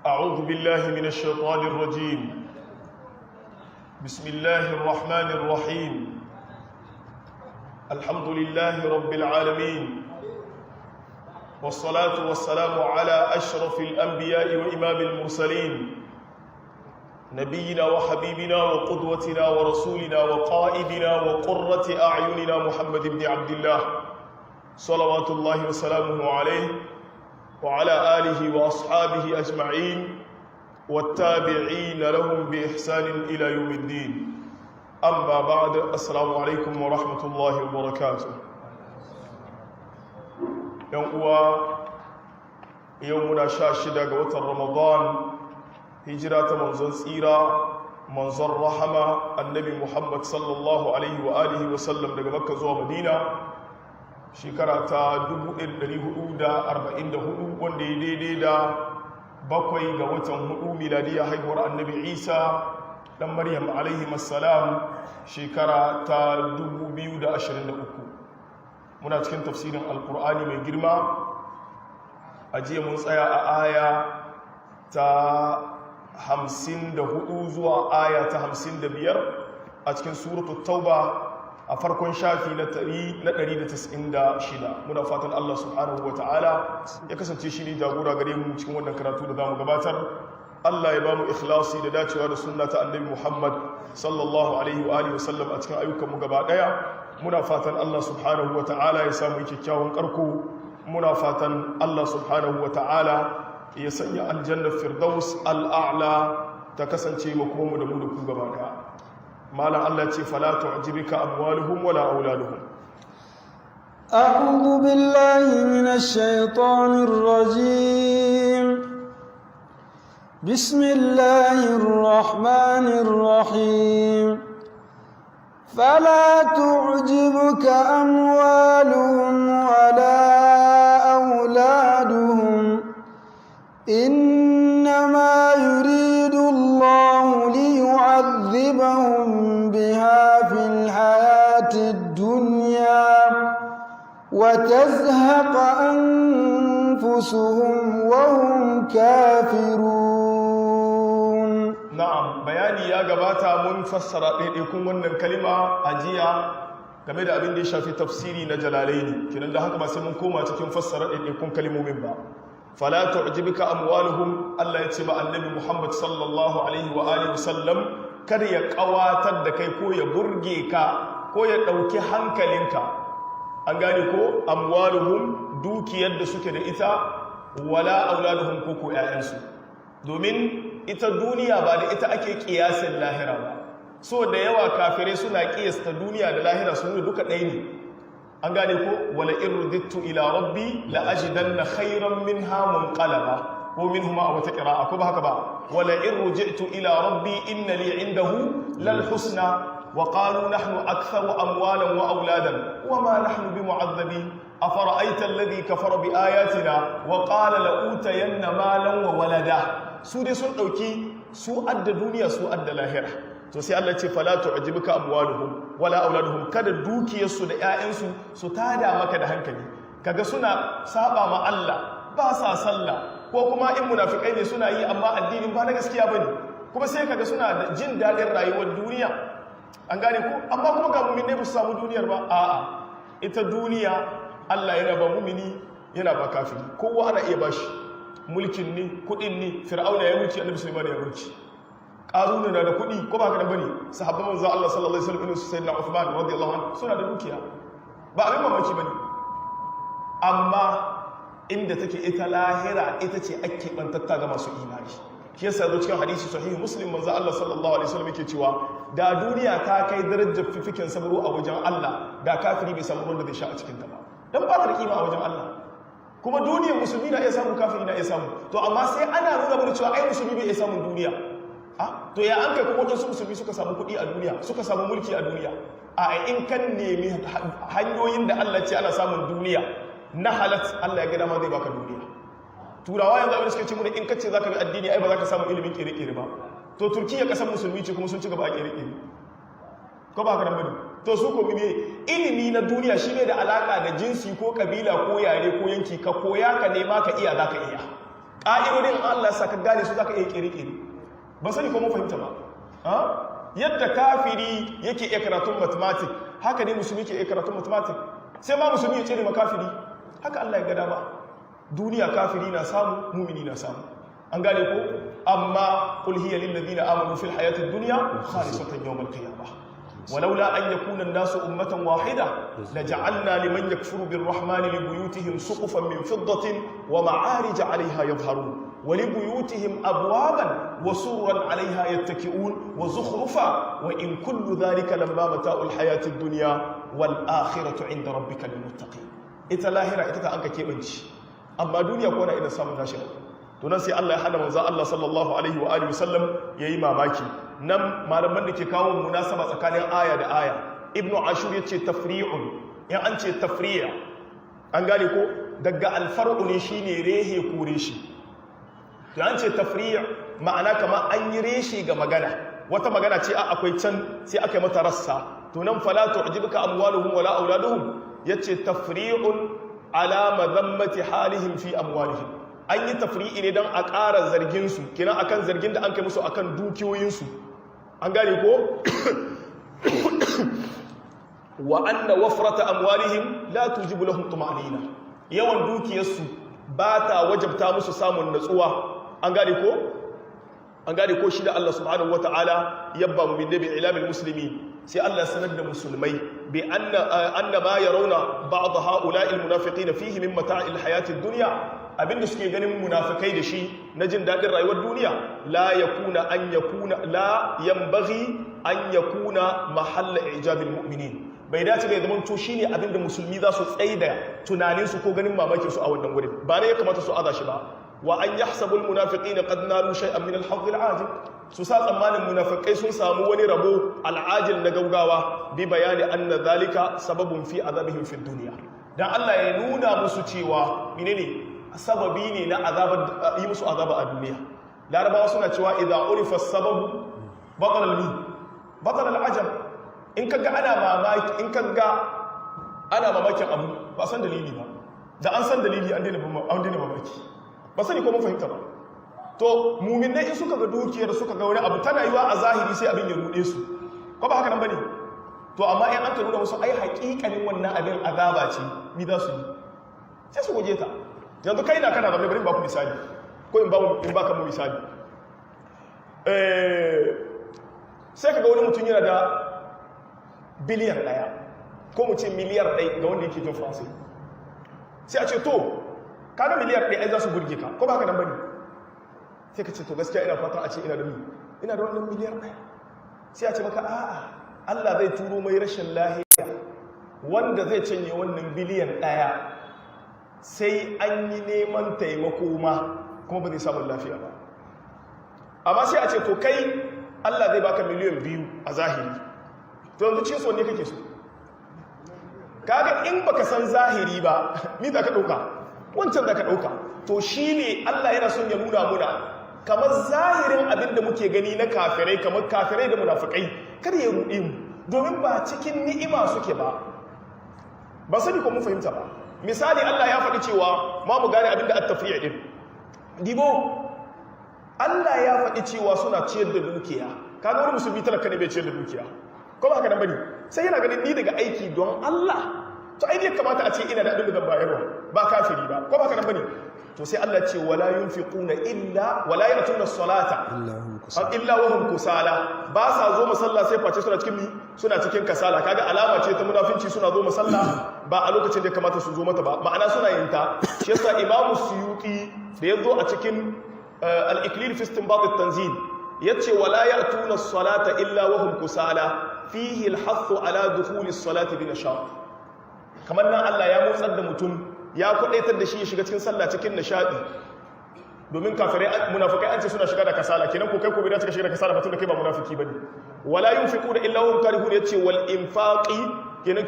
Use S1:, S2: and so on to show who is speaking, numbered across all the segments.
S1: أعوذ بالله من الشيطان الرجيم. بسم الله الرحمن الرحيم. الحمد لله رب العالمين، والصلاة والسلام على أشرف الأنبياء وإمام المرسلين، نبينا وحبيبنا وقدوتنا ورسولنا وقائدنا وقرة أعيننا محمد بن عبد الله، صلوات الله وسلامه عليه وعلى آله وأصحابه أجمعين والتابعين لهم بإحسان إلى يوم الدين. أما بعد، السلام عليكم ورحمة الله وبركاته. يوم يومنا 16 ga watan Ramadan، hijira ta manzon tsira، manzon rahama، Annabi Muhammad sallallahu alaihi wa alihi wa sallam daga Makka zuwa Madina shekara ta 1444، wanda ya daidai da 7 ga watan 4 miladiya haihuwar Annabi Isa dan Maryam alaihi assalam shekara ta 2023. Muna cikin tafsirin Alkur'ani mai girma. A jiya mun tsaya a aya ta 54 zuwa aya ta 55 a cikin Suratul Tauba، a farkon shafi na 196. Muna fatan Allah subhanahu wa ta'ala ya kasance shi ne jagora gare mu cikin wannan karatu da zamu gabatar. Allah ya ba mu ikhlasi da dacewa da sunna ta Annabi Muhammad sallallahu alaihi wa alihi wasallam a cikin ayyukan mu gaba daya. Muna fatan Allah subhanahu wa ta'ala ya samu kyakkyawan karko. Muna fatan Allah subhanahu wa ta'ala ya sanya Aljannar Firdaus al'a'la ta kasance makomu da mu da ku gaba daya. Malam، Allah ce: فلا تعجبك أموالهم ولا أولادهم.
S2: أعوذ بالله من الشيطان الرجيم. بسم الله الرحمن الرحيم. فلا تعجبك أموالهم ولا أولادهم، إنما يريد الله ليعذبهم بها في الحياة الدنيا وتزهق أنفسهم وهم كافرون.
S1: Na'am، bayani ya gabata، mun fassara ɗaiɗaikun wannan kalima a jiya game da abin da ya shafi tafsiri na Jalalaini. Kinan da haka ba sai mun koma cikin fassara ɗaiɗaikun kalimomin ba. فلا تعجبك أموالهم، Allah ya ce ba Annabi Muhammad sallallahu alaihi wa alihi wasallam kada ya kawatar da kai ko ya burge ka ko ya ɗauki hankalinka. An gane ko? أموالهم، dukiyar da suke da ita، ولا أولادهم، ko 'ya'yansu، domin ita duniya ba da ita ake kiyasin lahira ba. So da yawa kafirai suna kiyasta duniya da lahira, sun nuna duka ɗaya ne. An gane ko? ولئن رددت إلى ربي لأجدن خيرا منها منقلبا، ko منهما a wata qira'a، ko ba haka ba? ولئن رجعت إلى ربي إن لي عنده للحسنى، وقالوا نحن أكثر أموالا وأولادا وما نحن بمعذبين، أفرأيت الذي كفر بآياتنا وقال لأوتين مالا وولدا. Su dai sun ɗauki su adda duniya، su adda lahira. To sai Allah ce: فلا تعجبك أموالهم ولا أولادهم. Kada dukiyarsu da 'ya'yansu su tada maka da hankali، kaga suna saba ma Allah، ba sa sallah، ko kuma in munafikai ne suna yi amma addinin ba na gaskiya bane، kuma sai kaga suna da jin daɗin rayuwar duniya. An gane ko? Amma kuma ga mu'minai ba su samu duniyar ba. A'a، ita duniya Allah yana ba mumini، yana ba kafiri، kowa ana iya bashi. Mulkin ne، kudin ne. Fir'auna ya mulki، Annabi Sulaiman ya mulki، Qaruna na da kudi، ko ba haka nan bane? Sahabban manzo Allah sallallahu alaihi wasallam irin su Sayyidina Uthman radiyallahu anhu suna da dukiya، ba abin mamaki bane. Amma inda take ita lahira ita ce ake bantatta ga masu imani. Shi yasa zo cikin hadisi Sahihu Muslim، manzo Allah sallallahu alaihi wasallam yake cewa da duniya ta kai darajar fifikin sabro a wajen Allah، da kafiri bai samu wanda zai sha a cikin ta ba، dan ba ta da kima a wajen Allah. Kuma duniyar musulmi na iya samu، kafiri na iya samu. To amma sai ana nuna mana cewa ai musulmi bai iya samun duniya. A to ya an kai kuma wadansu musulmi suka samu kuɗi a duniya، suka samu mulki a duniya? A in kan nemi hanyoyin da Allah ce ana samun duniya na halat، Allah ya ga dama zai baka duniya. Turawa yanzu abin da suke ce mana، in kace zaka bi addini ai ba za ka samu ilimin kere-kere ba. To Turkiya kasar musulmi ce kuma sun ci gaba a kere-kere، ko ba haka nan bane? To su ko mene ilimi na duniya shi ne da alaka da jinsi ko kabila ko yare ko yanki. Ka koya، ka nema، ka iya، zaka iya. Ƙa'idodin Allah sa ka gane su, zaka iya kere-kere. Ban sani ko mun fahimta ba. Yadda kafiri yake iya karatun mathematics, haka ne musulmi ke iya karatun mathematics, sai ma musulmi ya cire makafiri. Haka Allah ya ga dama. Duniya kafiri na samu, mumini na samu, an gane ko? Amma qul hiya lil ladina amanu fil hayatid dunya khalisatan yawm al qiyamah. ولولا أن يكون الناس أمة واحدة لجعلنا لمن يكفر بالرحمن لبيوتهم سقفا من فضة ومعارج عليها يظهرون ولبيوتهم أبوابا وسررا عليها يتكئون وزخرفا وإن كل ذلك لما متاع الحياة الدنيا والآخرة عند ربك للمتقين. Ita lahira ita ta anka keɓanci, amma duniya ko na ina samun nashi. To nan sai Allah ya hana manzo Allah sallallahu alaihi wa alihi wasallam yayi mamaki. Nan malaman da ke kawo munasaba tsakanin aya da aya, Ibnu Ashur yace tafri'un, in an ce tafri'a, an gane ko, daga alfar'u ne, shine rehe ko reshi. To an ce tafri' ma'ana kamar an yi reshe ga magana, wata magana ce a akwai can, sai aka yi mata rassa. To nan fala tu'jibuka amwaluhum wala auladuhum, yace tafri'un ala madhammati halihim fi amwalihim. An yi tafri'i ne don a ƙara zargin su kenan akan zargin da an kai musu akan dukiyoyinsu, an gane ko? Wa anna wafrata amwalihim la tujibu lahum tuma'nina, yawan dukiyarsu ba ta wajabta musu samun natsuwa, an gane ko? An gane ko? Shi da Allah subhanahu wataala yabba mu bin nabi ilamil muslimin, sai Allah sanar da musulmai bi anna ma yarawna ba'd ha'ula'i almunafiqina fihi min mata'il hayati ad-dunya, abinda suke ganin munafikai da shi na jin dadin rayuwar duniya, la yakuna an yakuna la yanbaghi an yakuna mahalla ijabil mu'minin, bai dace bai zama to shine abinda musulmi za su tsaida tunanin su ko ganin mamakin su a wannan wurin ba ne ya kamata su aza shi ba. Wa an yahsabu almunafiqina qad nalu shay'an min al-hadd al-ajil, su sa tsammanin munafikai sun samu wani rabo al'ajil na gaugawa, bi bayani anna zalika sababun fi azabihim fi dunya, dan Allah ya nuna musu cewa menene sababi ne na azabar, yi musu azaba a duniya. Larabawa suna cewa idza urifa sababu batala al batala al-ajab. In kaga ana mamaki, in kaga ana mamakin abu, ba san dalili ba. Da an san dalili, an daina mamaki. Ba sani ko mun fahimta ba. To muminai in suka ga dukiyar, suka ga wani abu, tana yiwa a zahiri sai abin ya rude su, ko ba haka nan bane? To amma in an ka nuna musu ai haƙiƙanin wannan abin azaba ce, mi za su yi? Sai su guje ta. Yanzu kai na kana zaune, bari in ba ku misali, ko in baka mu misali. Sai ka ga wani mutum yana da biliyan 1, ko mu ce miliyar 1 ga wanda yake jin Faransai. Sai a ce to kaga miliyar 1 ai za su burge ka, ko ba haka nan bane? Sai ka ce to gaskiya ina fatan a ce ina da mi ina da wannan miliyar 1. Sai a ce maka a'a, Allah zai turo mai rashin lahiya wanda zai canye wannan biliyan 1, sai an yi neman taimako ma kuma ba zai samun lafiya ba. Amma sai a ce to kai Allah zai baka miliyan 2 a zahiri. To yanzu cin so ne kake so? Kaga in baka san zahiri ba, ni za ka ɗauka wancan, za ka ɗauka. To shi ne Allah yana son ya nuna muna kamar zahirin abin da muke gani na kafirai, kamar kafirai da munafikai, kar ya ruɗe mu, domin ba cikin ni'ima suke ba. Ba sani ko mun fahimta ba. Misali, Allah ya faɗi cewa ma mu gane abin da at-tafri'i din dibo, Allah ya faɗi cewa suna ciyar da dukiya. Kaga wani musulmi talaka ne bai ciyar da dukiya, ko ba haka nan bane? Sai yana ganin ni daga aiki don Allah, to ai ya kamata a ce ina da abin da zan bayarwa, ba kafiri ba, ko ba haka nan bane? To sai Allah ce wala yunfiquna illa wala ya'tuna salata illa wa hum kusala, ba sa zo masalla sai face suna cikin suna cikin kasala. Kaga alama ce ta munafinci, suna zo masalla ba a lokacin da ya kamata su zo mata ba, ma'ana suna yin ta. Shi yasa Imamu Suyuti da ya zo a cikin al-Iklil fi istinbat at-tanzil yace wala ya'tuna as-salata illa wa hum kusala fihi al-hath ala dukhul as-salati bi nashat. Kamar nan Allah ya motsar da mutum, ya kwadaitar da shi ya shiga cikin sallah cikin nishadi, domin kafirai munafikai an ce suna shiga da kasala. Kenan ko kai ko bai dace ka shiga da kasala ba, tunda kai ba munafiki bane. Wala yunfiquna illa hum karihun, yace wal infaqi kenan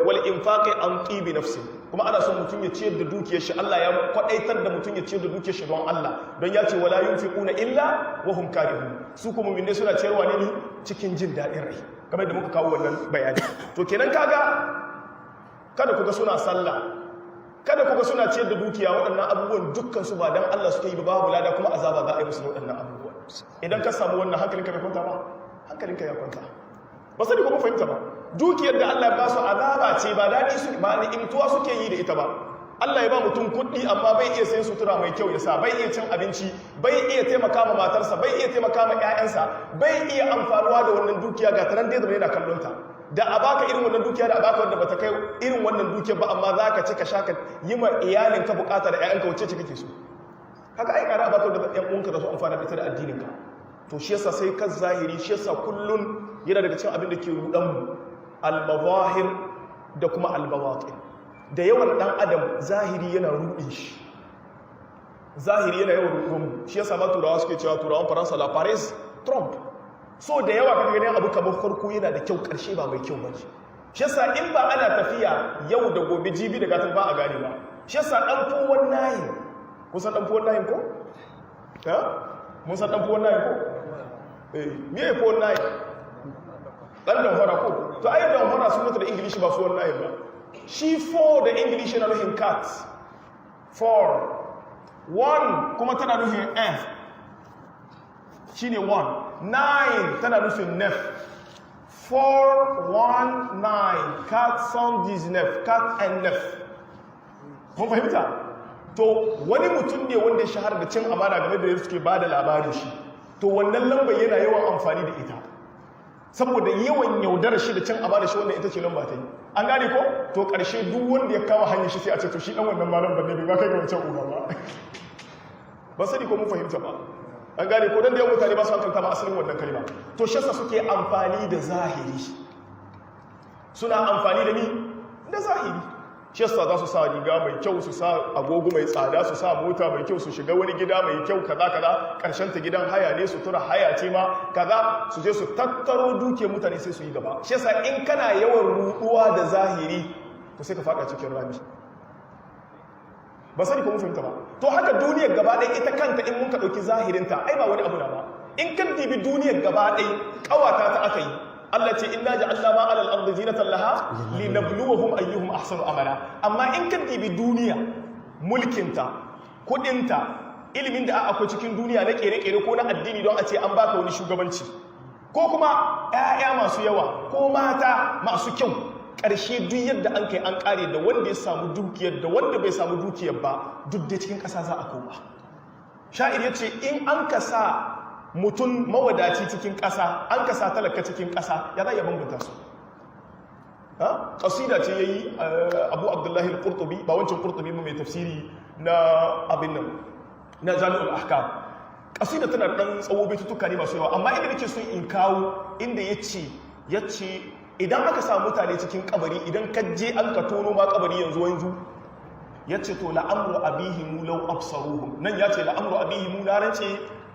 S1: wal infaqi an tibi nafsi. Kuma ana son mutum ya ciyar da dukiyar shi, Allah ya kwadaitar da mutum ya ciyar da dukiyar shi don Allah, don ya ce wala yunfiquna illa wa hum karihun. Su kuma mu'minai suna ciyarwa ne cikin jin daɗin rai, kamar yadda muka kawo wannan bayani. To kenan kaga kada ku ga suna sallah. Kada kuga suna ciyar da dukiya, waɗannan abubuwan dukkan su ba dan Allah suke yi ba, babu lada, kuma azaba za a yi musu da waɗannan abubuwan. Idan ka samu wannan, hankalinka bai kwanta ba? Hankalinka ya kwanta. Ba sani ko mun fahimta ba. Dukiyar da Allah ya ba su azaba ce, ba daɗi su ba, ni'imtuwa suke yi da ita ba. Allah ya ba mutum kuɗi, amma bai iya sayan sutura mai kyau ya sa, bai iya cin abinci, bai iya taimaka ma matarsa, bai iya taimaka ma 'ya'yansa, bai iya amfanuwa da wannan dukiya. Ga tanan dai zama yana kallon ta. Da a baka irin wannan dukiya da a baka wanda bata kai irin wannan dukiyar ba, amma za ka ci, ka sha, ka yi ma iyalinka bukata da 'ya'yanka, wacce ce kake so? Kaga ai kara a baka wanda ƴan uwanka za su amfana da ita da addininka. To shi yasa sai kan zahiri, shi yasa kullun yana daga cikin abin da ke rudan mu, al-mazahir da kuma al-bawatin. Da yawan dan adam zahiri yana rudin shi, zahiri yana yawan rudin mu. Shi yasa ma Turawa suke cewa, Turawan Faransa, "La apparence trompe." So da yawa kaga ganin abu kamar farko yana da kyau, karshe ba mai kyau bane. Shi yasa in ba ana tafiya yau da gobe, jibi da gatan, ba a gane ba. Shi yasa dan 419, kun san dan 419 ko? Ha, mun san dan 419 ko? Eh, me ya 419? Dan damfara ko? To ai damfara sun mutu da English, ba 419 ba. Shi 4 da English yana nufin cat, 4 1 kuma tana nufin f, shine 1 9 tana nufin neuf. 4 1 9, 419, 4 and neuf. Mun fahimta? To wani mutum ne wanda ya shahara da cin amana, game da yadda suke ba da labarin shi. To wannan lambar yana yawan amfani da ita saboda yawan yaudarar shi da cin amana shi. Wannan ita ce lamba ta yi, an gane ko? To karshe duk wanda ya kawo hanyar shi sai a ce to shi dan wannan malam banne, bai ba kai ga wancan uba ba. Ba sani ko mun fahimta ba. An gane ko? Dan da yawan mutane ba su hankalta ba asalin wannan kalma. To shi yasa suke amfani da zahiri, suna amfani da ni da zahiri. Shi yasa za su sa riga mai kyau, su sa agogo mai tsada, su sa mota mai kyau, su shiga wani gida mai kyau, kaza kaza. Karshen ta gidan haya ne, su tura haya ce ma kaza, su je su tattaro duke mutane sai su yi gaba. Shi yasa in kana yawan ruduwa da zahiri, to sai ka fada cikin rami. Ba sani ko mun fahimta ba. To haka duniyar gaba ɗaya ita kanta, in mun ka ɗauki zahirinta, ai ba wani abu na ba. In kan dibi duniyar gaba ɗaya, ƙawata ta aka yi. Allah ce: "Inna ja'alna ma 'alal ardi zinatan laha linabluwahum ayyuhum ahsanu amala." Amma in kan dibi duniya, mulkinta, kudinta, ilimin da akwai cikin duniya na kere-kere ko na addini, don a ce an baka wani shugabanci, ko kuma 'ya'ya masu yawa ko mata masu kyau, ƙarshe duk yadda an kai an ƙare, da wanda ya samu dukiyar da wanda bai samu dukiyar ba, duk da cikin ƙasa za a koma. Sha'ir ya ce in an ka sa mutum mawadaci cikin ƙasa, an ka sa talaka cikin ƙasa, ya za a iya bambanta su? Ƙasida ce ya yi Abu Abdullahi al-Qurtubi, ba wancan Qurtubi mai tafsiri na abin nan na Jami'ul Ahkam. Ƙasida tana ɗan tsawo, baitutuka ne masu yawa, amma inda nake son in kawo, inda ya ce idan aka sa mutane cikin kabari, idan ka je an ka tono ma kabari yanzu yanzu, ya ce to la'amru abihimu law absaruhum. Nan ya ce la'amru abihimu, na rance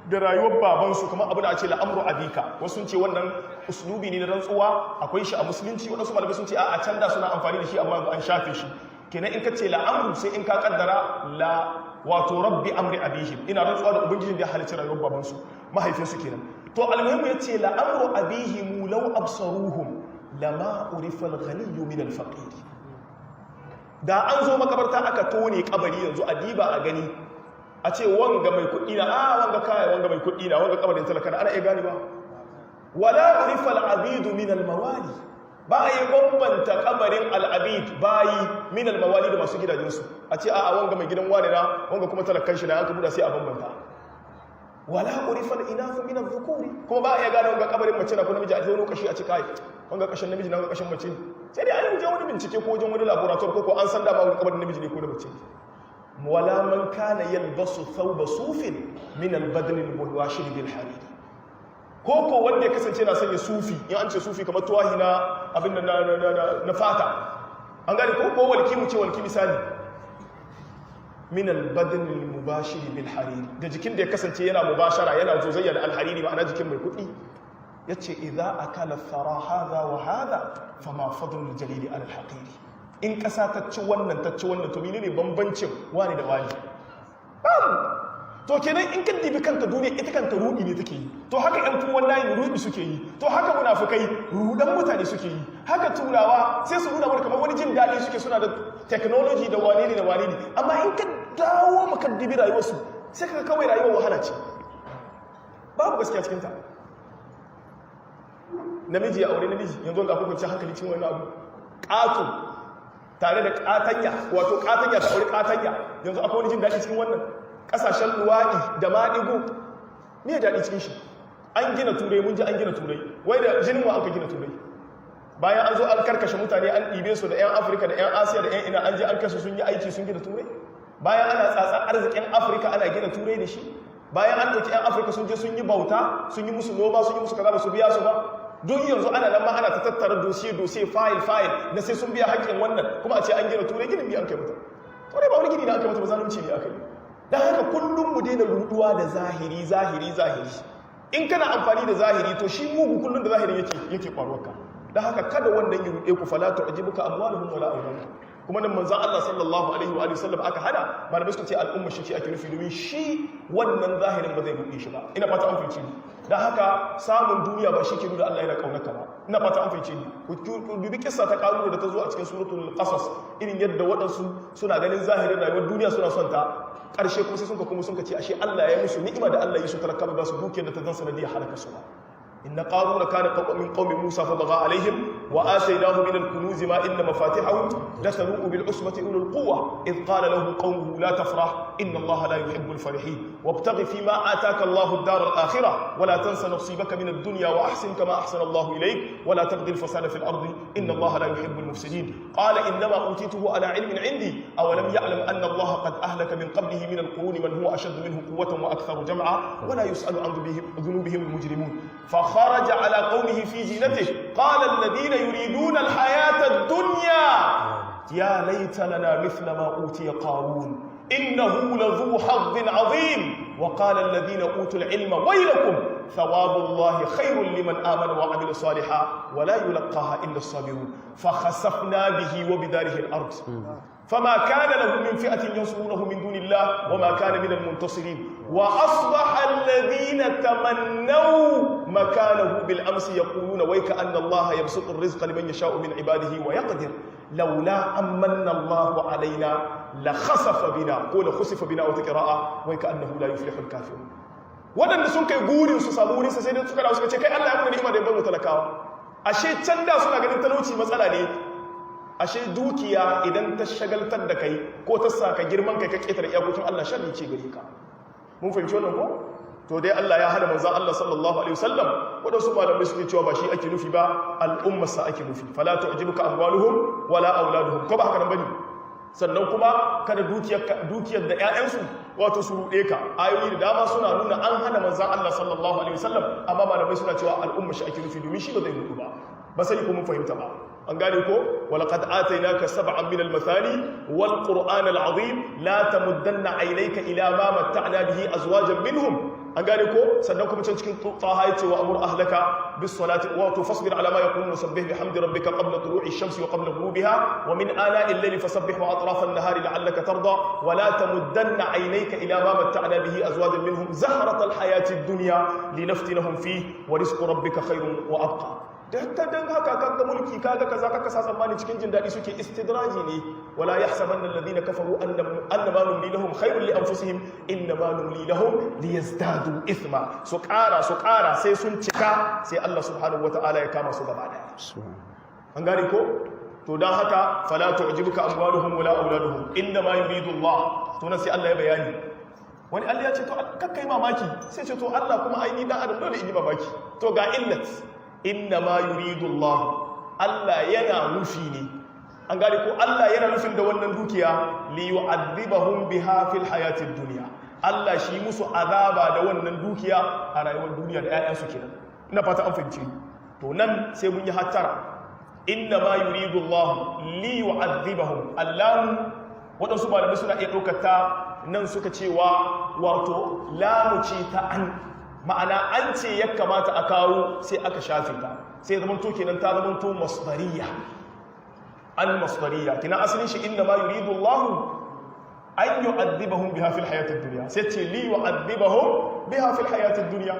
S1: da rayuwar babansu, kamar abu da a ce la'amru abika. Wasu sun ce wannan uslubi ne na rantsuwa, akwai shi a musulunci. Waɗansu malamai sun ce a can da suna amfani da shi, amma an shafe shi. Kenan in ka ce la'amru, sai in ka kaddara la, wato rabbi amri abihim, ina rantsuwa da ubangijin da ya halicci rayuwar babansu, mahaifinsu kenan. To almuhimmu, ya ce la'amru abihim law absaruhum lama urifa al-ghaniyyu min al-faqir. Da an zo makabarta aka tone kabari yanzu, a diba a gani, a ce wanga mai kuɗi na, a wanga kaya, wanga mai kuɗi na, wanga kabarin talaka na, ana iya gane ba. Wala urifa al-abidu min al-mawali, ba a yi bambanta kabarin al-abid, bayi, min al-mawali, da masu gidajensu, a ce a wanga mai gidan wane na, wanga kuma talakan shi na, an ka buɗa sai a bambanta. Wala urifa al-inathu min al-dhukuri, kuma ba a iya gane wanga kabarin mace na ko namiji, a ce wani kashi a ci kai, wanga kashin namiji na, wanga kashin mace. Sai dai an je wani bincike ko wajen wani laboratory, ko an san dama wanga kabarin namiji ne ko na mace. Wala man kana yalbasu thawba sufin min al-badn al-mubashir bil harir, ko wanda ya kasance na sanya sufi. In an ce sufi, kamar tuwahi na abin da na fata, an gane ko walki, mu ce walki misali, min al-badn al-mubashir bil hariri, da jikin da ya kasance yana mubashara, yana zozayya da al-hariri, ma'ana jikin mai kuɗi. Yace idza akala thara hadha wa hadha, fama fadlul jalili ala al-haqiri. In ƙasa ta ci wannan, ta ci wannan, to menene bambancin wani da wani? Babu. To kenan in ka dibi kanta duniya, ita kanta rudi ne take yi. To haka yan fuwan layin rudi suke yi, to haka munafukai rudan mutane suke yi, haka Turawa sai su nuna mana kamar wani jin daɗi suke, suna da technology da wane ne da wane ne, amma in ka dawo maka dibi rayuwarsu, sai ka kawai rayuwar wahala ce, babu gaskiya cikinta. Namiji ya aure namiji, yanzu ga hukunci hankali cikin wani abu, ƙato tare da ƙatanya, wato ƙatanya ta aure ƙatanya, yanzu akwai wani jin daɗi cikin wannan? Ƙasashen luwaɗi da maɗigo, me daɗi cikin shi? An gina Turai, mun ji an gina Turai, wai da jinin wa aka gina Turai? Bayan an zo an karkashe mutane, an ɗibe su da 'yan Afirka da 'yan Asiya da 'yan ina, an je an kashe, sun yi aiki, sun gina Turai. Bayan ana tsatsa arzikin Afirka ana gina Turai da shi, bayan an ɗauki 'yan Afirka sun je sun yi bauta, sun yi musu noma, sun yi musu kaza, ba su biya su ba. Duk yanzu ana nan ma ana ta tattara dossier dossier, file file na sai sun biya haƙƙin wannan. Kuma a ce an gina Turai, ginin biya an kai mata? Turai ba wani gini da aka mata ba, zalunci ne aka yi. Don haka kullum mu daina ruduwa da zahiri, zahiri, zahiri. In kana amfani da zahiri, to shi mugu kullum da zahirin yake kwaruwarka. Don haka kada wannan ya ruɗe ku. فلا تعجبك أموالهم ولا أولادهم. Kuma nan manzon Allah sallallahu alaihi wa sallam aka hana, malamai suka ce al'umma shi ce ake nufi, domin shi wannan zahirin ba zai ruɗe shi ba. Ina fata an fahimci ni. Don haka samun duniya ba shi ke nuna Allah yana kaunarka ba. Ina fata an fahimci ni. Ku dubi kissa ta Karuna da ta zo a cikin Suratul Qasas, irin yadda waɗansu suna ganin zahirin rayuwar duniya suna son ta, ƙarshe kuma sai sun ka kuma sun ka ce ashe Allah ya musu ni'ima da Allah ya su talaka, ba su dukiyar da ta zan sanadiyar halaka su ba. إن قارون كان من قوم موسى فبغى عليهم وآتيناه من الكنوز ما إن مفاتحه لتنوء بالعصبة أولو القوة إذ قال له قومه لا تفرح إن الله لا يحب الفرحين وابتغ فيما آتاك الله الدار الآخرة ولا تنس نصيبك من الدنيا وأحسن كما أحسن الله إليك ولا تبغ الفساد في الأرض إن الله لا يحب المفسدين قال إنما أوتيته على علم عندي أولم يعلم أن الله قد أهلك من قبله من القرون من هو أشد منه قوة وأكثر جمعا ولا يسأل عن ذنوبهم المجرمون. فخرج على قومه في زينته قال الذين يريدون الحياة الدنيا يا ليت لنا مثل ما أوتي قارون إنه لذو حظ عظيم. وقال الذين أوتوا العلم ويلكم ثواب الله خير لمن آمن وعمل صالحا ولا يلقاها إلا الصابرون. فخسفنا به وبداره الأرض فما كان له من فئة ينصرونه من دون الله وما كان من المنتصرين. وأصبح الذين تمنوا مكانه بالأمس يقولون ويك أن الله يبسط الرزق لمن يشاء من عباده ويقدر لولا أمن الله علينا لخسف بنا قول خسف بنا وتقراء ويكأنه لا يفلح الكافرون. Waɗanda sun kai gurin su samu wurinsa, sai dai suka dawo suka ce kai, Allah ya muna ni'ima da ya bar mu talakawa. Ashe can da suna ganin talauci matsala ne. Ashe dukiya idan ta shagaltar da kai ko ta saka girman kai ka ketare iyakokin Allah, sharri ce gare ka. Mun fahimci wannan ko? To dai Allah ya hana manzon Allah sallallahu alaihi wasallam. Wadansu malamai suke cewa ba shi ake nufi ba, al'ummar sa ake nufi. فلا تعجبك أموالهم ولا أولادهم, ko ba haka nan bane? Sannan kuma kada dukiyar da 'ya'yansu wato su ruɗe ka. Ayoyi da dama suna nuna an hana manzon Allah sallallahu alaihi wasallam, amma malamai suna cewa al'ummar shi ake nufi, domin shi ba zai ruɗu ba. Ba sani ko mun fahimta ba. An gane ko? ولقد آتيناك سبعا من المثاني والقرآن العظيم لا تمدن عينيك إلى ما متعنا به أزواجا منهم. An gane ko? Sannan kuma can cikin Taha yace وأمر أهلك بالصلاة wa فاصبر على ما يقولون وسبح بحمد ربك قبل طلوع الشمس وقبل غروبها ومن آناء الليل فسبح وأطراف النهار لعلك ترضى ولا تمدن عينيك إلى ما متعنا به أزواجا منهم زهرة الحياة الدنيا لنفتنهم فيه ورزق ربك خير وأبقى. Dan haka kaga mulki, kaga kaza, kaka sa tsammani cikin jin daɗi suke, istidraji ne. ولا يحسبن الذين كفروا أنما نملي لهم خير لأنفسهم إنما نملي لهم ليزدادوا إثما. Su ƙara, su ƙara, sai sun cika, sai Allah subhanahu wataala ya kama su gaba daya. An gane ko? To dan haka فلا تعجبك أموالهم ولا أولادهم إنما يريد الله. To nan sai Allah ya bayani. Wani Allah ya ce to kakkai mamaki, sai ce to Allah kuma ai ni dan adam dole in yi mamaki. To ga illat: إنما يريد الله, Allah yana nufi ne. An gane ko? Allah yana nufin da wannan dukiya ليعذبهم بها في الحياة الدنيا, Allah shi musu azaba da wannan dukiya a rayuwar duniya da 'ya'yansu kenan. Ina fata an fahimci. To nan sai mun yi hattara. إنما يريد الله ليعذبهم, Allah waɗansu malamai suna iya ɗaukar ta nan, suka cewa wato lamu ce ta an, ma'ana an ce ya kamata a kawo, sai aka shafe ta, sai zamanto kenan ta zamanto مصدرية, أن مصدرية kenan. Asalin shi إنما يريد الله An yu'adhibahum biha fil hayatid dunya, sai ce li yu'adhibahum biha fil hayatid dunya.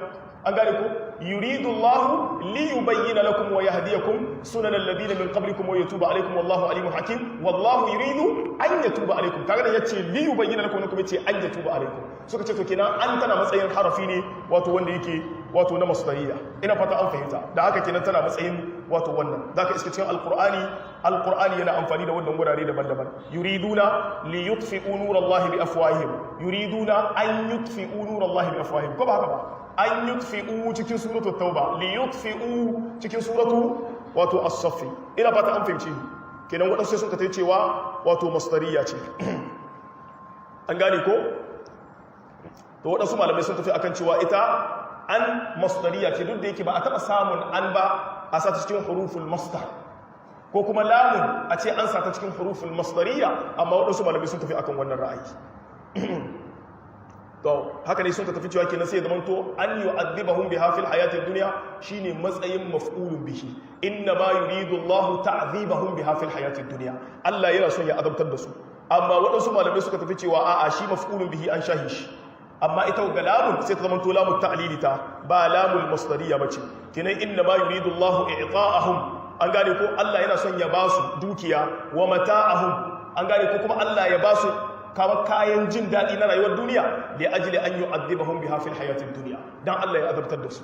S1: An gane ko? Yuridu Allah li yubayyana lakum wa yahdiyakum sunan alladhina min qablikum wa yatuba alaykum, wallahu alimun hakim. Wallahu yuridu an yatuba alaykum. Kaga nan yace li yubayyana lakum, kuma yace an yatuba alaykum. Suka ce to kenan an tana matsayin harafi ne, wato wanda yake wato na masdariya. Ina fata an fahimta. Da haka kenan tana matsayin wato wannan. Zaka iska cikin Alqur'ani, Alqur'ani yana amfani da wannan wurare daban-daban. Yuriduna li yutfi'u nurallahi bi afwahihim, yuriduna an yutfi'u nurallahi bi afwahihim, ko ba haka ba? An yutfi'u cikin suratu Tauba, li yutfi'u cikin suratu wato As-Saff. Ina fata an fahimci. Kenan waɗansu sai suka ta cewa wato masdariya ce. An gane ko? To waɗansu malamai sun tafi akan cewa ita an masdariya ce, duk da yake ba a taɓa samun an ba a sa ta cikin huruful masdar, ko kuma lamun a ce an sa ta cikin huruful masdariya, amma waɗansu malamai sun tafi akan wannan ra'ayi. To haka ne sun ka tafi cewa kenan sai ya zamanto an yu'adhibahum biha fil hayatid dunya shine matsayin maf'ulun bihi. Inna ma yuridu Allahu ta'dhibahum biha fil hayatid dunya, Allah yana son ya azabtar da su. Amma waɗansu malamai suka tafi cewa a'a, shi maf'ulun bihi an shahi shi, amma ita ga lamun sai ta zamanto lamun ta'lili ta, ba lamul masdariya bace. Kenan inna ma yuridu Allahu i'ta'ahum, an gane ko? Allah yana son ya basu dukiya, wa mata'ahum, an gane ko? Kuma Allah ya basu kama kayan jin daɗi na rayuwar duniya, da ajli an yu'adhibahum biha fil hayatid dunya, dan Allah ya azabtar da su.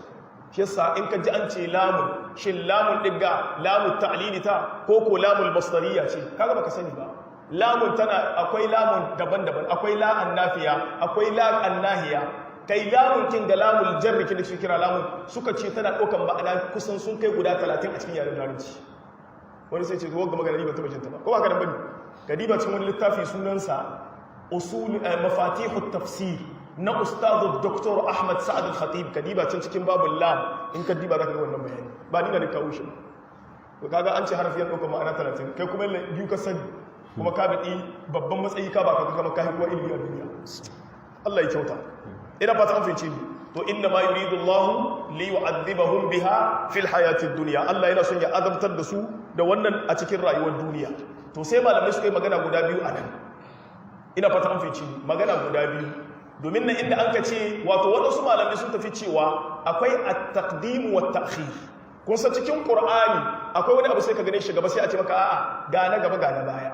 S1: Shi yasa in ka ji an ce lamun, shin lamun digga lamun ta'lili ta ko ko lamul masdariya ce? Kaga baka sani ba. Lamun tana, akwai lamun daban-daban, akwai la annafiya, akwai la annahiya. Kai, lamun kin da lamul jarri kin da suke kira lamun, suka ce tana ɗaukan ma'ana kusan sun kai guda 30 a cikin yaren Larabci. Wani sai ce to wagga magana ni ban taɓa jinta ba, ko ba ka nan bane? Kadiba cikin wani littafi sunansa Usul Mafatihut Tafsir na Ustadu Dr. Ahmad Sa'ad Al-Khatib. Kadiba can cikin babul lam, in ka diba zaka ga wannan bayani. Ba ni na kawo shi ba. To kaga an ce harfiyan ɗaukar ma'ana 30, kai kuma biyu ka sani, kuma ka biɗi babban matsayi, ka ba ka kama kai kuwa ilimi a duniya. Allah ya kyauta. Ina fata an fahimce ni. To inna ma yuridu Allah li yu'adhibahum biha fil hayatid dunya, Allah yana son ya azabtar da su da wannan a cikin rayuwar duniya. To sai malamai suka yi magana guda biyu a nan. Ina fata an fahimci, magana guda biyu, domin nan inda an ka ce wato waɗansu malamai sun tafi cewa akwai at-taqdim wa at-ta'khir. Kun san cikin Qur'ani akwai wani abu sai ka gane shi gaba, sai a ce maka a'a, ga na gaba, ga na baya.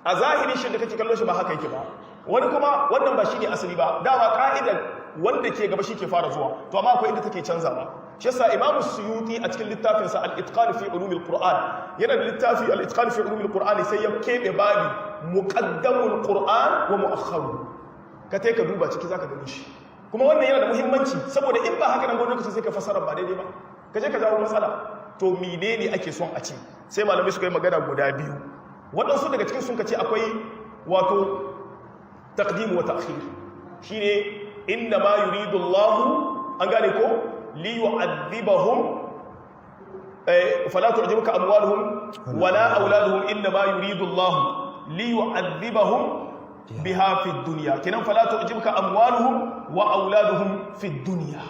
S1: A zahiri shi da kake kallon shi ba haka yake ba. Wani kuma wannan ba shine asali ba, dama ka'idar wanda ke gaba shi ke fara zuwa. To amma akwai inda take canzawa. Shi yasa Imamu Suyuti a cikin littafinsa Al-Itqan fi Ulumil Qur'an, yana da littafi Al-Itqan fi Ulumil Qur'an, sai ya kebe babi muqaddamul Qur'an wa mu'akhkharu. Ka tai ka duba ciki zaka gani shi. Kuma wannan yana da muhimmanci, saboda in ba haka nan gwamnati sai ka fassara ba daidai ba, ka je ka jawo matsala. To menene ake son a ce? Sai malamai suka yi magana guda biyu. Waɗansu daga cikin sun ka ce akwai wato taqdim wa ta'khir, shine inna ma yuridu Allah, an gane ko, li yu'adhibahum, fala tu'jibuka amwaluhum wala auladuhum, inna ma yuridu Allah li yu'adhibahum biha fi dunya. Kenan fala tu'jibuka amwaluhum wa auladuhum fi dunya,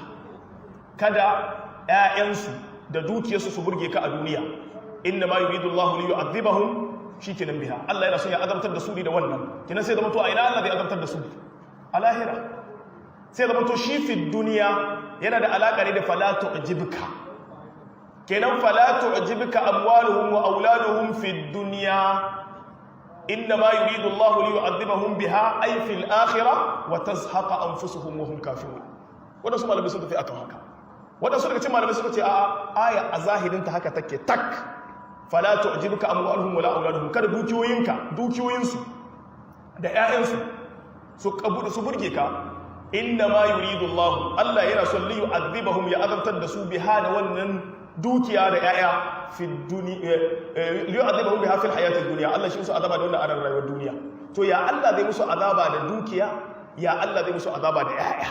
S1: kada ƴaƴansu da dukiyarsu su burge ka a duniya. Inna ma yuridu Allah li yu'adhibahum, shikenan biha, Allah yana son ya azabtar da su ne da wannan. Kenan sai zama to a ina Allah zai azabtar da su? A lahira. Sai zama to shi fi duniya yana da alaka ne da fala tu'jibka. Kenan fala tu'jibka amwaluhum wa auladuhum fi dunya, inna ma yuridu Allah li yu'adhibahum biha, ay fil akhirah, wa tazhaqa anfusuhum wa hum kafirun. Wadansu malamai sun tafi akan haka. Wadansu daga cikin malamai suka ce a aya a zahirin ta haka take tak. Fala tu'jibuka amwaluhum wala auladuhum, kada dukiyoyinka, dukiyoyinsu da ƴaƴansu su kabu su burge ka. Inna ma yuridu Allah, Allah yana son li yu'adhibahum, ya azabtar da su, biha, da wannan dukiya da ƴaƴa, fi dunya, li yu'adhibahum biha fil hayatid dunya. Allah shi musu azaba da wannan a rayuwar duniya. To ya Allah zai musu azaba da dukiya? Ya Allah zai musu azaba da ƴaƴa?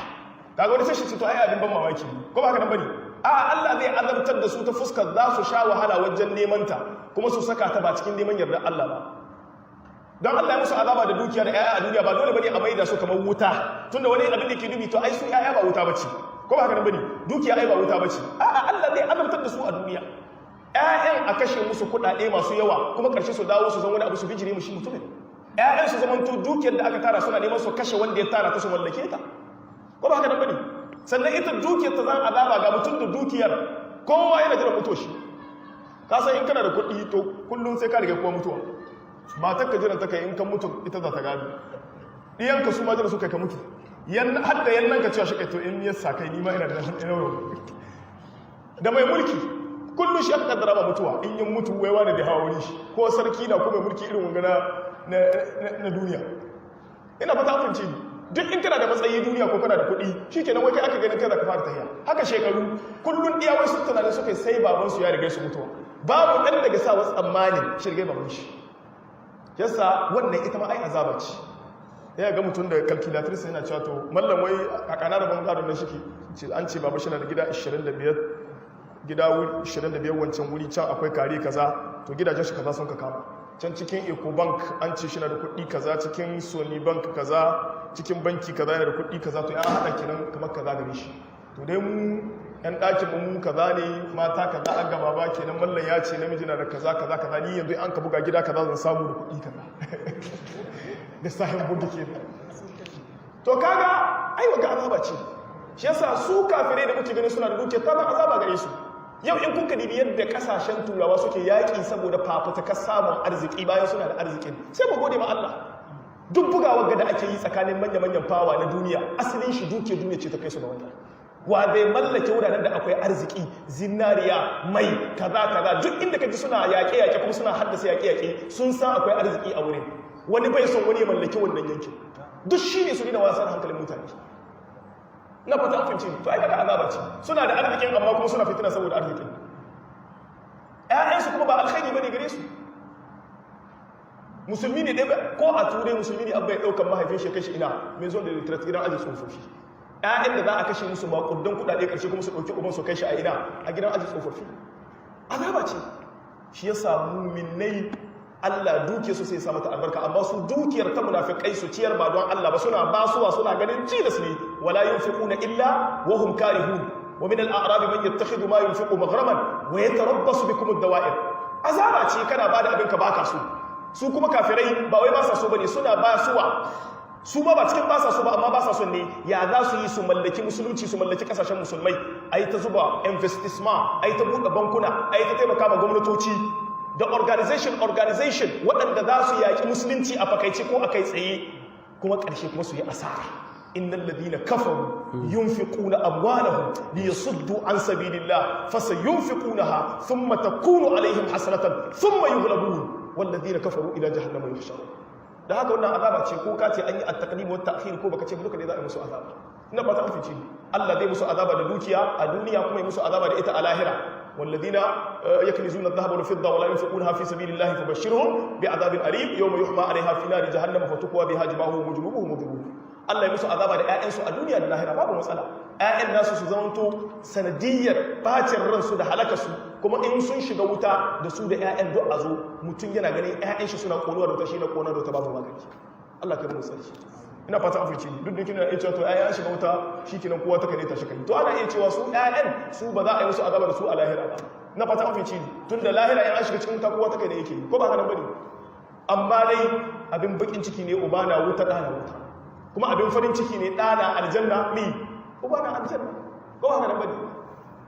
S1: Kaga wani sai shi to ai abin ban mamaki, ko ba haka nan bane? A Allah zai azabtar da su ta fuskar za su sha wahala wajen neman ta, kuma su saka ta ba cikin neman yardar Allah ba. Don Allah ya musu azaba da dukiya da ƴaƴa a duniya, ba dole bane a maida su kamar wuta, tunda wani abin da ke dubi, to ai su ƴaƴa ba wuta bace, ko ba haka nan bane? Dukiya ai ba wuta bace. A'a, Allah zai azabtar da su a duniya, ƴaƴan a kashe musu kuɗaɗe masu yawa, kuma ƙarshe su dawo su zan wani abu su bijire mu shi mutumin. Ƴaƴan su zamanto dukiyar da aka tara suna neman su kashe wanda ya tara ta su mallake ta, ko ba haka nan bane? Sannan ita dukiyar ta zan azaba ga mutum da dukiyar. Kowa yana jiran mutuwa shi. Ka san in kana da kuɗi, to kullum sai ka riga kowa mutuwa. Matar ka jiran ta kai in kan mutu ita za ta gado. Ɗiyanka su ma jira su kai ka mutu. Har da yannan ka cewa shi kai, to in ya sa kai nima ina da da mai mulki kullum shi aka kaddara ba mutuwa. In yin mutu, wai wani da hawa wuri shi, ko sarki na ko mai mulki irin wanga na duniya. Ina fata an fahimce ni. Duk in kana da matsayi duniya ko kana da kuɗi, shikenan, wai kai aka ganin kai za ka fara tahiya. Haka shekaru, kullum iya wai sun tunanin suka sai baban su ya riga su mutuwa. Babu ɗan daga sa wasu tsammanin shi riga baban shi. Yasa wannan ita ma ai azaba ce. Ya ga mutum da calculatrice yana cewa, to mallam, wai a kana da bangaren nan shike ce, an ce baba shi na da gida 25, gida 25, wancan wuri can akwai kare kaza, to gidajen shi kaza sun ka kama can cikin Ecobank, an ce shi na da kuɗi kaza cikin Sony Bank kaza, cikin banki kaza yana da kuɗi kaza, to ya haɗa kenan kamar kaza gare shi. To dai mu yan ɗakin mu kaza ne, mata kaza an gaba ba, kenan mallan ya ce namiji na da kaza kaza kaza, ni yanzu an ka buga gida kaza zan samu da kuɗi kaza da sahin buga kenan. To kaga ai waga azaba ce. Shi yasa su kafirai da muke gani suna da dukiya, ta ban azaba gare su. Yau in kuka dibi yadda kasashen Turawa suke yaƙi saboda fafutukar samun arziki, bayan suna da arzikin, sai mu gode ma Allah. Duk bugawar da ake yi tsakanin manya-manyan fawa na duniya, asalin shi duke duniya ce ta kai su ga wannan. Wa zai mallake wuraren da akwai arziki, zinariya, mai, kaza kaza? Duk inda ka ji suna yaƙe-yaƙe kuma suna haddasa yaƙe-yaƙe, sun san akwai arziki a wurin. Wani bai son wani ya mallaki wannan yankin. Duk shi ne su dina wasan hankalin mutane. Na fata an fahimci. To ai kaga azaba ce. Suna da arzikin amma kuma suna fitina saboda arzikin. Ƴaƴansu kuma ba alkhairi bane gare su. Musulmi ne ɗaya ko a Turai, musulmi ne abba ya ɗaukar mahaifin shi kashi ina mai zo da retraite, gidan aji tsofaffi. Ƴaƴan da za a kashe musu maƙudan kuɗaɗe, ƙarshe kuma su ɗauki uban su kai shi a ina? A gidan aji tsofaffi. Azaba ce. Shi yasa muminai Allah duke su sai sa mata albarka, amma su dukiyar ta munafikai su ciyar ba don Allah ba, suna basuwa suna ganin tilas ne. Wala yunfiquna illa wa hum karihun, wa min al-a'rab man yattakhidhu ma yunfiqu maghraman wa yatarabbasu bikum ad-dawa'ir. Azaba ce kana bada abin ka baka so. Su kuma kafirai ba wai ba sa so bane, suna basuwa. Su ma ba cikin ba sa so ba, amma ba sa son ne ya za su yi su mallaki musulunci, su mallaki kasashen musulmai. Ai ta zuba investissement, ai ta buɗe bankuna, ai ta taimaka ma gwamnatoci da organization organization waɗanda za su yaƙi musulunci a fakaice ko a kai tsaye, kuma ƙarshe kuma su yi asara. Innal ladina kafaru yunfiquna amwalahum liyasuddu an sabilillah, fasayunfiqunaha thumma takunu alaihim hasratan thumma yughlabun, wal ladina kafaru ila jahannama yuhsharun. Da haka wannan azaba ce. Ko ka ce an yi at-taqdim wa at-ta'khir ko baka ce, duka dai za a yi musu azaba. Ina fata an fice. Allah zai musu azaba da dukiya a duniya, kuma yi musu azaba da ita a lahira. والذين يكنزون الذهب والفضة ولا ينفقونها في سبيل الله فبشرهم بعذاب أليم يوم يحمى عليها في نار جهنم فتكوى بها جباههم وجنوبهم وظهورهم. Allah ya musu azaba da ƴaƴansu a duniya da lahira, babu matsala. Ƴaƴan nasu su zamanto sanadiyyar bacin ransu da halakarsu, kuma in sun shiga wuta da su da ƴaƴan duk a zo, mutum yana ganin ƴaƴan shi suna ƙonuwa da wuta, shi na ƙona da wuta, babu magani. Allah ka mu tsari. Ina fata an fice. Duk da kina iya cewa to ƴaƴan shiga wuta shikenan, kowa ta kare ta shi kai. To ana iya cewa su ƴaƴan su ba za a yi musu azaba da su a lahira ba. Ina fata an fice. Tun da lahira in an shiga cikin wuta, kowa ta kai ne yake, ko ba haka nan bane? Amma dai abin bakin ciki ne uba na wuta, ɗa na wuta. Kuma abin farin ciki ne ɗa na aljanna, mi uba na aljanna, ko ba haka nan bane?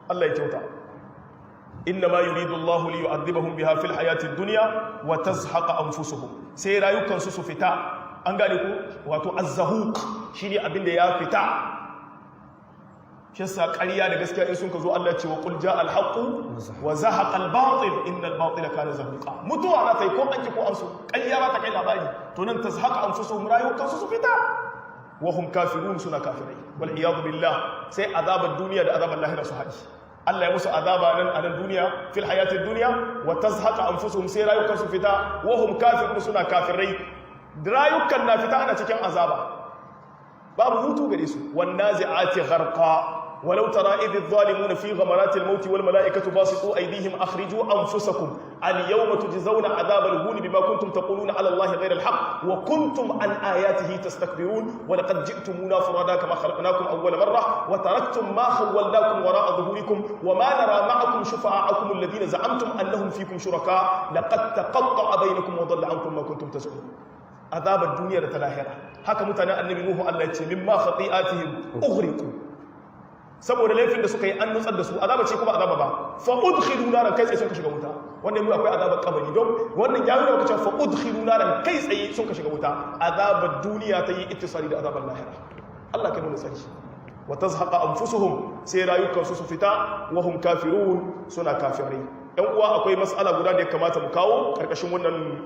S1: Allah ya kyauta. إنما يريد الله ليعذبهم بها في الحياة الدنيا وتزهق أنفسهم. Sai rayukan su su fita. An gane ku? Wato الزهوق shine abin da ya fita. Shi yasa ƙarya da gaskiya in sun ka zo, Allah ce وقل جاء الحق وزهق الباطل إن الباطل كان زهوقا. Mutuwa za ta yi ko an ki ko an so, ƙarya ba ta kai labari. To nan تزهق أنفسهم, rayukan su su fita, وهم كافرون, suna kafirai, والعياذ بالله. Sai azabar duniya da azabar lahira su haɗi. Allah ya musu azaba nan a nan duniya, في الحياة الدنيا وتزهق أنفسهم, sai rayukan su fita, وهم كافرون, suna kafirai. Rayukan na fita ana cikin azaba, babu hutu gare su. والنازعات غرقا. ولو ترى إذ الظالمون في غمرات الموت والملائكة باسطوا أيديهم أخرجوا أنفسكم اليوم تجزون عذاب الهون بما كنتم تقولون على الله غير الحق وكنتم عن آياته تستكبرون. ولقد جئتمونا فرادا كما خلقناكم أول مرة وتركتم ما خولناكم وراء ظهوركم وما نرى معكم شفعاءكم الذين زعمتم أنهم فيكم شركاء لقد تقطع بينكم وضل عنكم ما كنتم تزعمون. Azabar duniya da ta lahira. Haka mutanen Annabi Nuhu, Allah ya ce mimma khati'atihim ughriqu, saboda laifin da suka yi an nutsar da su. Azaba ce kuma azaba ba? Fa udkhilu naran, kai tsaye sun ka shiga wuta. Wannan mu akwai azabar kabari, don wannan ya nuna maka cewa fa udkhilu naran, kai tsaye sun ka shiga wuta. Azabar duniya ta yi ittisali da azabar lahira. Allah ka nuna tsari. Wa tazhaqa anfusuhum, sai rayukan su su fita, wa hum kafirun, suna kafirai. Ɗan uwa, akwai mas'ala guda da ya kamata mu kawo karkashin wannan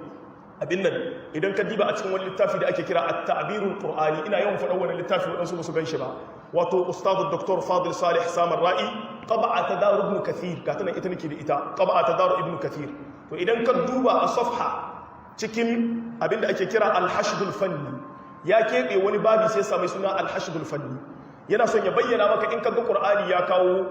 S1: abin nan. Idan ka diba a cikin wani littafi da ake kira at-ta'birul Qur'ani, ina yawan faɗan wannan littafi, waɗansu ba su gan shi ba, wato Ustadu Dr. Fadil Salih Samar Ra'i, Taba'a ta Daru Ibn Kathir, ga tana, ita nake da ita, Taba'a ta Daru Ibn Kathir. To idan ka duba a safha cikin abin da ake kira al-hashdul fanni, ya keɓe wani babi sai sa mai suna al-hashdul fanni. Yana son ya bayyana maka in ka ga Qur'ani ya kawo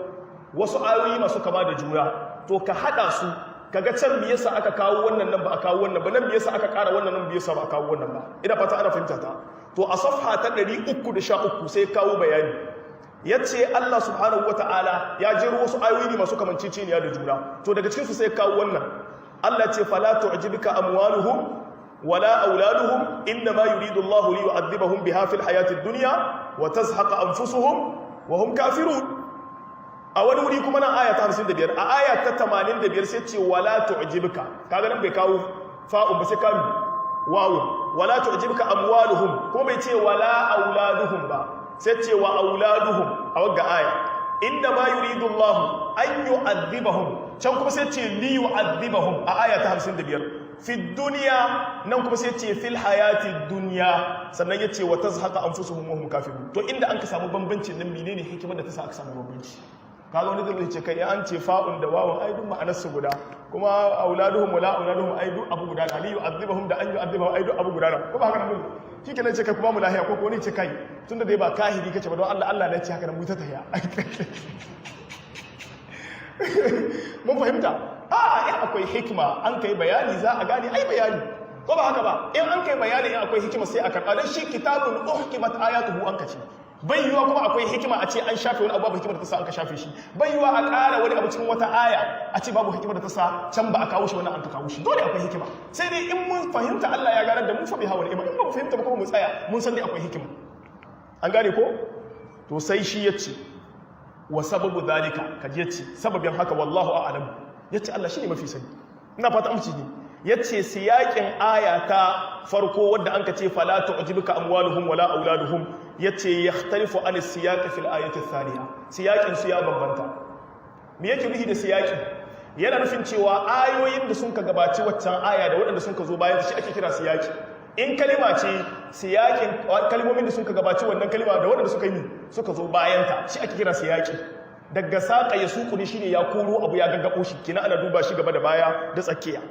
S1: wasu ayoyi masu kama da juna, to ka hada su kaga can me yasa aka kawo wannan, nan ba a kawo wannan ba, nan me yasa aka ƙara wannan, nan me yasa ba a kawo wannan ba. Ina fata ana fahimta ta. To a safha ta 313 sai kawo bayani, yace Allah subhanahu wataala ya jero wasu ayoyi ne masu kamanceceniya da juna. To daga cikin su sai kawo wannan. Allah ce fala tu'jibka amwaluhum wala auladuhum, inma yuridu Allahu liyu'adhibahum biha fil hayatid dunya wa tazhaqa anfusuhum wa hum kafirun. A wani wuri kuma nan aya ta 55, a aya ta 85 sai ce wala tu'jibka. Kaga nan bai kawo fa'un ba, sai kawo wawu. Wala tu'jibka amwaluhum, kuma bai ce wala auladuhum ba, sai ce wa auladuhum a wagga aya. Inna ma yuridu Allah an yu'adhibahum, can kuma sai ce li yu'adhibahum a aya ta 55, fi dunya, nan kuma sai ce fil hayati dunya, sannan ya ce wa tazhaqa anfusuhum wa hum kafirun. To inda an ka samu bambancin nan, menene hikimar da ta sa aka samu bambanci? Kaga wani zai ce kai, an ce fa'un da wawun ai duk ma'anar su guda, kuma auladuhum wala auladuhum ai duk abu guda, ali yu'adhibahum da an yu'adhibahum ai duk abu guda, ko ba haka nan bane? Shikenan, ce kai kuma mu lahiya, ko wani ce kai, tunda dai ba kahiri kace ba, don Allah Allah ne ce haka nan, mu ta tahiya. Mun fahimta? A in akwai hikima an kai bayani, za a gane ai bayani, ko ba haka ba? In an kai bayani, in akwai hikima sai a karɓa, don shi kitabun uhkimat ayatuhu an kace. Bai yiwa kuma akwai hikima a ce an shafe wani abu, babu hikimar da ta sa an ka shafe shi. Bai yiwa a ƙara wani abu cikin wata aya a ce babu hikimar da ta sa can ba a kawo shi, wannan an ka kawo shi. Dole akwai hikima, sai dai in mun fahimta Allah ya ganar da mu, fa biha wa ni'ma. In ba mu fahimta ba kuma mu tsaya, mun san dai akwai hikima. An gane ko? To sai shi ya ce wa sababu zalika, kaji yace sababin haka, wallahu a'lam, yace Allah shine mafi sani. Ina fata amci ne. Yace siyakin aya ta farko wadda anka ce fala tu'jibuka amwaluhum wala auladuhum, yace yakhtalifu an siyaqi fil ayati thaniya, siyakin su ya bambanta. Me yake nufi da siyaki? Yana nufin cewa ayoyin da sun ka gabaci waccan aya da waɗanda sun ka zo bayan shi ake kira siyaki. In kalima ce, siyakin kalmomin da sun ka gabaci wannan kalima da waɗanda suka yi suka zo bayanta shi ake kira siyaki. Daga saƙa ya suku ne, shine ya koro abu, ya gaggabo shi kina, ana duba shi gaba da baya da tsakiya.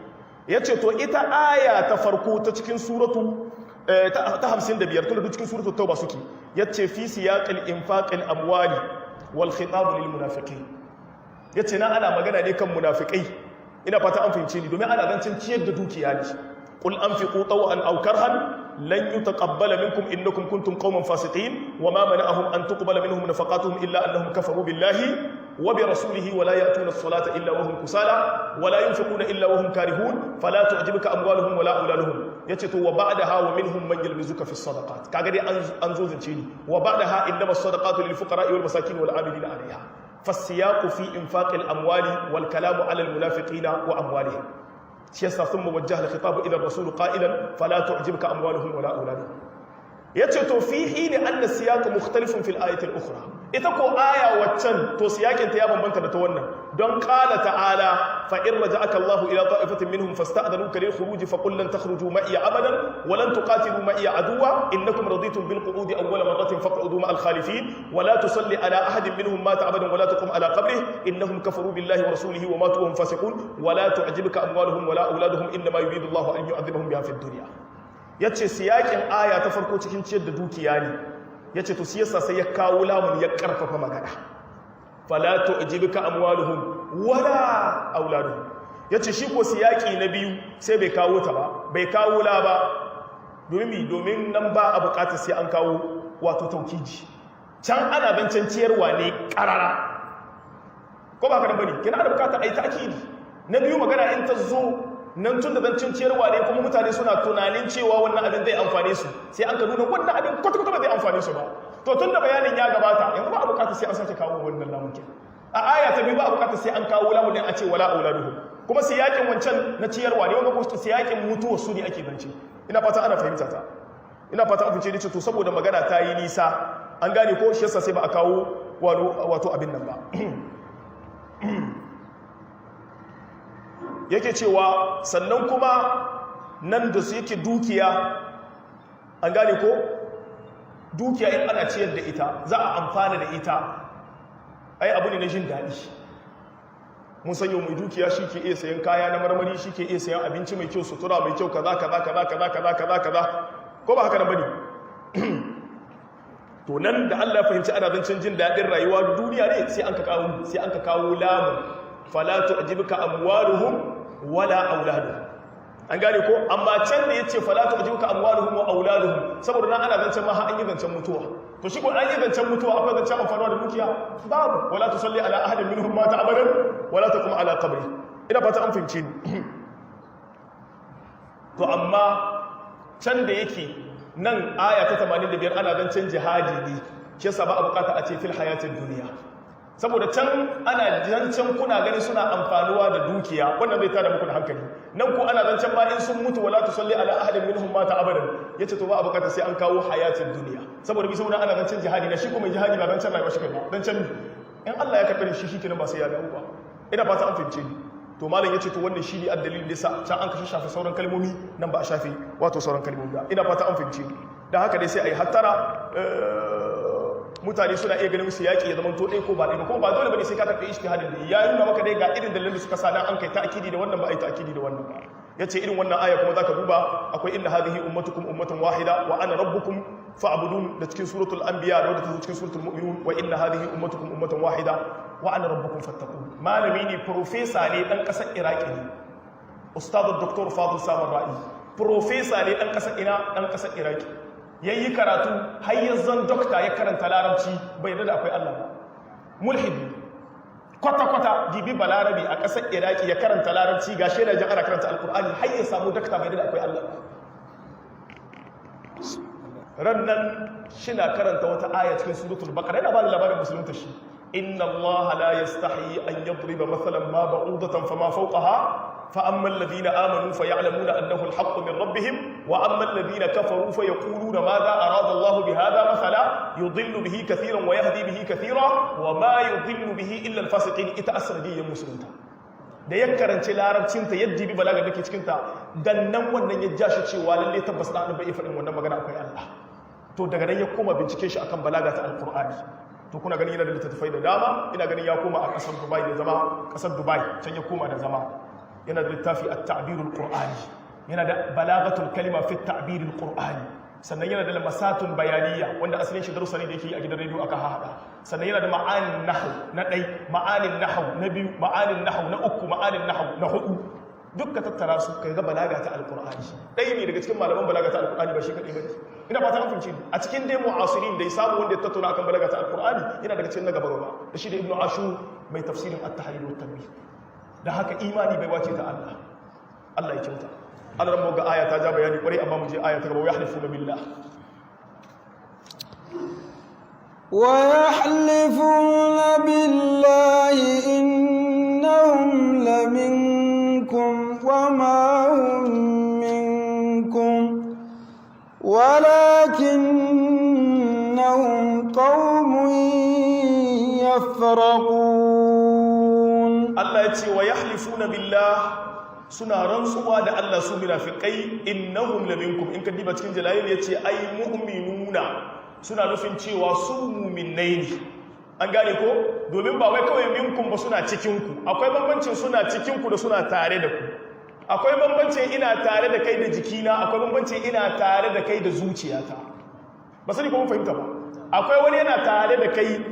S1: Yace to ita aya ta farko ta cikin suratu ta 55, tun da cikin suratu Tauba suke, yace fi siyaqil infaqil amwali wal khitab lil munafiqin. Yace na ana magana ne kan munafikai. Ina fata an fahimce ni, domin ana zancen ciyar da dukiya ne. Qul anfiqu taw'an aw karhan lan yutaqabbala minkum innakum kuntum qauman fasiqin. Wama mana'ahum an tuqbala minhum nafaqatuhum illa annahum kafaru billahi wa bi rasulihi wa la ya'tuna as-salata illa wa hum kusala wa la yunfiquna illa wa hum karihun. Fala tu'jibuka amwaluhum wa la auladuhum. Yace to wa ba'daha wa minhum man yalmizuka fi as-sadaqat. Kaga dai an zo zance ni. Wa ba'daha innama as-sadaqatu lil fuqara'i wal masakin wal 'amilina 'alayha. فالسياق في إنفاق الأموال والكلام على المنافقين وأموالهم. شيسا ثم وجه الخطاب إلى الرسول قائلا فلا تعجبك أموالهم ولا أولادهم. Yace to fi hini anna siyaq mukhtalifun fil ayati al-ukhra, ita ko aya waccan, to siyakin ta ya bambanta da ta wannan, don qala ta'ala fa in raja'aka Allahu ila ta'ifatin minhum fasta'dhanuka lil khuruj fa qul lan takhruju ma'i abadan wa lan tuqatilu ma'i aduwa, innakum raditum bil qu'udi awwala marratin faq'udu ma'al khalifin, wa la tusalli ala ahadin minhum mata abadan wa la taqum ala qabrihi, innahum kafaru billahi wa rasulihi wa matu wa hum fasiqun, wa la tu'jibuka amwaluhum wa la auladuhum, innama yuridu Allahu an yu'adhibahum biha fid dunya. Yace siyakin aya ta farko cikin ciyar da dukiya ne. Yace to siyasa sai ya kawo lamun ya karfafa magana, fala tu'jibuka amwaluhum wala auladuhum. Yace shi ko siyaki na biyu sai bai kawo ta ba, bai kawo la ba. Domin domin nan ba a bukatar sai an kawo wato taukiji. Can ana zancen ciyarwa ne karara, ko ba ka da bane? Kina da bukatar ai ta'kidi. Na biyu, magana in ta zo Nan tun da zancin ciyarwa ne, kuma mutane suna tunanin cewa wannan abin zai amfane su, sai an ka nuna wannan abin kwata-kwata ba zai amfane su ba. To, tun da bayanin ya gabata, yanzu ba a bukata sai an sake kawo wannan lamun. Ke a aya ta biyu ba a bukata sai an kawo lamun din a ce wala auladuhum. Kuma siyakin wancan na ciyarwa ne, wanda kuma siyakin mutuwa su ne ake zance. Ina fata ana fahimta ta, ina fata an fice. Ce to, saboda magana ta yi nisa, an gane ko, shi yasa sai ba a kawo wato abin nan ba. Yake cewa sannan kuma nan da su yake dukiya, an gane ko, dukiya in ana ciyar da ita za a amfana da ita, ai abu ne na jin daɗi. Mun san yau mai dukiya shi ke iya sayan kaya na marmari, shi ke iya sayan abinci mai kyau, sutura mai kyau, kaza kaza kaza kaza kaza kaza kaza, ko ba haka nan bane? To, nan da Allah ya fahimci ana zancen jin daɗin rayuwa duniya ne, sai an ka kawo lamu, fala tu'jibuka amwaluhum wala auladuhum, an gane ko? Amma can da yace fala tu'jibuka amwaluhum wa auladuhum, saboda nan ana zancen ma har an yi zancen mutuwa. To, shi ko an yi zancen mutuwa, akwai zancen amfanuwa da dukiya? Babu. Wala tusalli ala ahadin minhum mata abadan wala taqum ala qabri. Ina fata an fahimce ni. To, amma can da yake nan aya ta 85 ana zancen jihadi ne, shi yasa ba a bukata a ce fil hayatid duniya, saboda can ana zancen kuna gani suna amfanuwa da dukiya, wannan zai tada muku da hankali. Nan ko ana zancen ma in sun mutu, wala tusalli ala ahadin minhum mata abadan. Yace to, ba a bukata sai an kawo hayatid duniya. Saboda bi saboda ana zancen jihadi na, shi kuma jihadi ba zancen rayuwa shi kai ba, zancen in Allah ya karɓi shi, shikenan, ba sai ya dawo ba. Ina fata an fahimce ni. To, malam yace to, wannan shi ne addalilin da yasa can an kashe shafe sauran kalmomi, nan ba a shafe wato sauran kalmomi ba. Ina fata an fahimce ni. Dan haka dai sai ayi hattara. Mutane suna iya ganin su yaƙi ya zama to ɗaya ko ba ɗaya ba, kuma ba dole bane sai ka karɓi ijtihadin da ya nuna maka. Dai ga irin dalilan da suka sa nan an kai ta'kidi da wannan, ba ai ta'kidi da wannan ba. Yace irin wannan aya kuma zaka duba akwai inna hadhihi ummatukum ummatan wahida wa ana rabbukum fa'budun da cikin suratul anbiya, da wadda ta zo cikin suratul mu'minun, wa inna hadhihi ummatukum ummatan wahida wa ana rabbukum fattaqun. Malami ne, professor ne, dan kasar Iraki ne, ustad Dr. Fadil Samar Ra'i. Professor ne, dan kasar ina? Dan kasar Iraki. Yayi karatu har ya zan dokta, ya karanta Larabci, bai yarda da akwai Allah ba, mulhidi kwata-kwata. Dibi Balarabi a ƙasar Iraki ya karanta Larabci, ga shaida jan ana karanta Alkur'ani, har ya samu dakta, bai da akwai Allah. Rannan shina karanta wata aya cikin suratul Baqara, yana ba da labarin musulunta shi: inna Allah la yastahi an yadriba mathalan ma ba'udatan fama fawqaha, فأما الذين آمنوا فيعلمون أنه الحق من ربهم، وأما الذين كفروا فيقولون ماذا أراد الله بهذا مثلا، يضل به كثيرا ويهدي به كثيرا وما يضل به إلا الفاسقين. ita asradiyyan musulunta da ya karanci Larabcinta, yadda bi balaga da ke cikinta, dan nan wannan ya ja shi cewa lalle tabbas dan bai faɗin wannan magana akwai Allah. To, daga nan ya koma bincike shi akan balaga ta Alqur'ani. To, kuna ganin yana da littattafai da dama. Ina ganin ya koma a ƙasar Dubai da zama, ƙasar Dubai can ya koma da zama. Yana da littafi at-ta'birul Qur'ani, yana da balagatul kalima fi at-ta'birul Qur'ani, sannan yana da lamasatun bayaniya, wanda asalin shi darussa ne da yake yi a gidan rediyo aka haɗa. Sannan yana da ma'anin nahwu na ɗai, ma'anin nahwu na biyu, ma'anin nahwu na uku, ma'anin nahwu na hudu. Duk ka tattara su kai ga balaga ta Alqur'ani. Ɗaya ne daga cikin malaman balaga ta Alqur'ani, ba shi kaɗai bane. Ina fata an fahimci. A cikin dai mu'asirin da ya samu wanda ya tattauna akan balaga ta Alqur'ani, yana daga cikin na gaba gaba, da shi da Ibnu Ashur mai tafsirin At-Tahrir wa Tanwir. Da haka imani bai wace ta Allah. Allah ya kyauta. Allah ramu ga aya ta ja bayani kwarai, amma mu je aya ta gaba, wa yahlifuna billah.
S2: ويحلفون بالله إنهم لمنكم وما هم منكم ولكنهم قوم يفرقون.
S1: Allah ya ce wa yahlifuna billah, suna rantsuwa da Allah su munafiqai, innahum laminkum. In ka diba cikin Jalalain, yace ai mu'minuna, suna nufin cewa su mu'minnai ne, an gane ko? Domin ba wai kawai minkum ba, suna cikin ku. Akwai bambancin suna cikin ku da suna tare da ku. Akwai bambancin ina tare da kai da jikina, akwai bambancin ina tare da kai da zuciyata. Ba sani ko mun fahimta ba. Akwai wani yana tare da kai,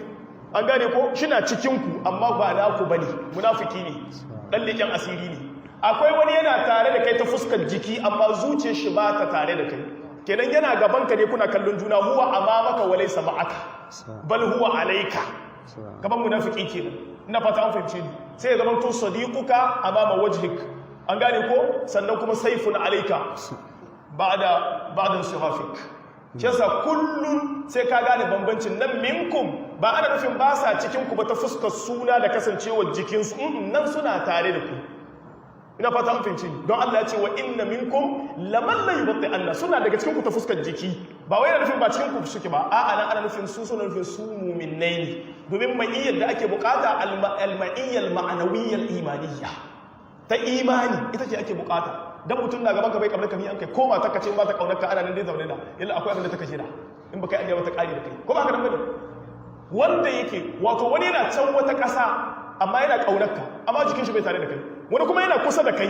S1: an gane ko, shina cikinku amma ba naku bane, munafiki ne, dan leken asiri ne. Akwai wani yana tare da kai ta fuskar jiki, amma zuciyar shi ba ta tare da kai. Kenan yana gaban ka ne, kuna kallon juna, huwa amamaka wa laysa ma'aka, bal huwa alayka. Gaban munafiki kenan. Ina fata an fahimce ni. Sai ya zama to sadiquka amama wajhik, An gane ko? Sannan kuma saifun alaika ba'da ba'da sirafik. Shi yasa kullun sai ka gane bambancin nan. Minkum ba ana nufin ba sa cikin ku ba ta fuskar suna da kasancewar jikinsu. Nan suna tare da ku. Ina fata an fahimci. Don Allah ya ce wa inna minkum laman la yubti anna, suna daga cikin ku ta fuskar jiki, ba wai yana nufin ba cikin ku suke ba. A'a, nan ana nufin su, suna nufin su mu'minnai ne, domin ma'iyyar da ake bukata al-ma'iyyal ma'anawiyyal imaniyya, ta imani, ita ce ake bukata. Dan mutum na gaban ka bai kamar kami an kai ko mata ka ce ba ta kaunar ka, ana nan dai zaune na illa akwai abin da ta kashe da in baka yi anniya ta kare da kai, ko ba haka nan bane? Wanda yake wato wani yana can wata ƙasa amma yana kaunar ka, amma jikin shi bai tare da kai. Wani kuma yana kusa da kai,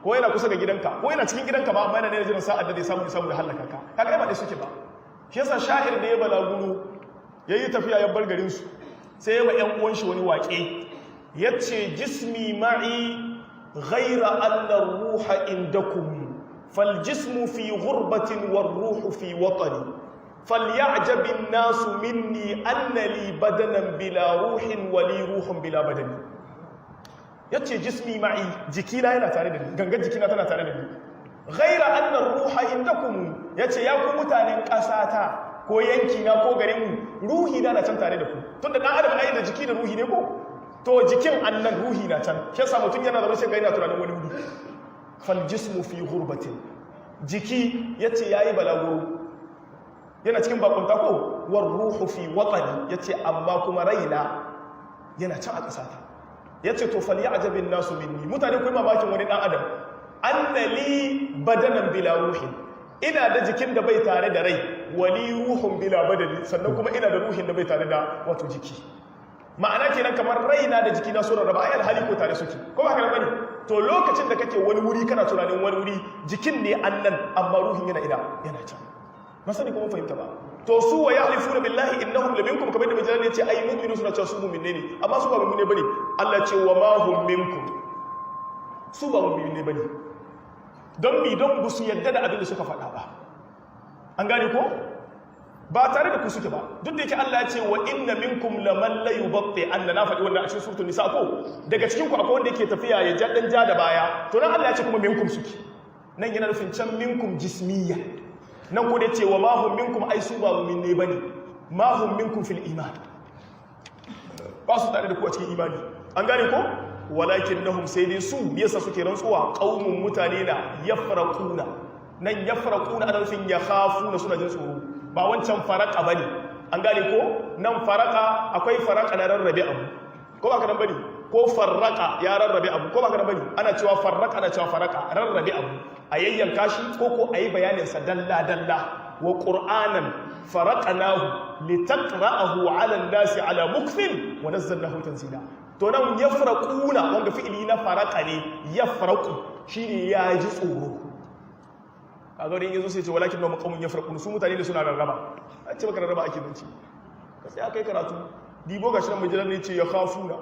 S1: ko yana kusa ga gidanka, ko yana cikin gidanka ba, amma yana ne jiran sa'ad da zai samu ya samu da halaka ka. Kaga ai ba dai suke ba. Shi yasa sha'ir da ya balaguro, yayi tafiya, ya bar garin su, sai ya ma ƴan uwan shi wani waƙe, yace: jismi ma'i غير أن الروح عندكم، فالجسم في غربة والروح في وطني، فليعجب الناس مني أن لي بدنا بلا روح ولي روح بلا بدن. Yace: jismi ma'i, jikina yana tare da ni, gangan jikina tana tare da ni. Ghaira anna ruha indakum, yace ya ku mutanen ƙasata ko yankina ko garinmu, ruhi na na can tare da ku. Tunda dan adam ai da jiki da ruhi ne ko? To jikin annan, ruhi na can. Shi yasa mutum yana zaune sai ga yana tunanin wani wuri. Fal jismu fi ghurbatin, jiki yace yayi balaguro, yana cikin bakunta ko, war ruhu fi watani, yace amma kuma raina yana can a ƙasata. Yace to falyajabin nasu minni, mutane ku yi mamakin wani dan adam, annali badanan bila ruhin, ina da jikin da bai tare da rai, wali ruhun bila badani, sannan kuma ina da ruhin da bai tare da wato jiki. Ma'ana kenan kamar raina da jikina sun rarraba, ai alhali ko tare suke, ko ba haka bane? To lokacin da kake wani wuri kana tunanin wani wuri, jikin ne annan amma ruhin yana ina? Yana can. Ba sani kuma fahimta ba. To su wa yahlifuna billahi innahum laminkum, kamar da majalal yace ai mu'minu suna cewa su mu'minne ne, amma su ba mu'minne bane. Allah ce wa ma hum minkum, su ba mu'minne bane. Don mi? Don ba su yadda da abin da suka faɗa ba. An gane ko? Ba tare da ku suke ba. Duk da yake Allah ya ce wa inna minkum laman la yubatti anna, na faɗi wannan a cikin suratul nisa ko, daga cikin ku akwai wanda yake tafiya ya ja dan ja da baya. To nan Allah ya ce kuma minkum suke, nan yana nufin can minkum jismiyya. Nan ko da ce wa ma hum minkum, ai su ba mu'minne bane. Ma hum minkum fil iman, ba su tare da ku a cikin imani. An gane ko? Walakinnahum, sai dai su, yasa suke rantsuwa, qaumun, mutane na, yafraquna. Nan yafraquna ana nufin yakhafuna, suna jin tsoro, ba wancan faraka bane. An gane ko? Nan faraka, akwai faraka na rarrabe abu, ko ba ka nan bane? Ko farraka, ya rarrabe abu, ko ba ka nan bane? Ana cewa farraka, ana cewa faraka, rarrabe abu, a yayyanka shi ko a yi bayanin sa dalla dalla. Wa qur'anan faraqnahu litaqra'ahu 'ala an-nasi 'ala mukthin wa nazzalnahu tanzila. To nan yafraquna, wanda fi'ili na faraka ne, yafraqu shine ya ji tsoro. Kaga wani yazo sai ce walakin na qaumun yafraqun, su mutane ne suna rarraba. An ce maka rarraba ake binci, ka sai akai karatu dibo. Gashi nan majalar ne ce ya khafuna,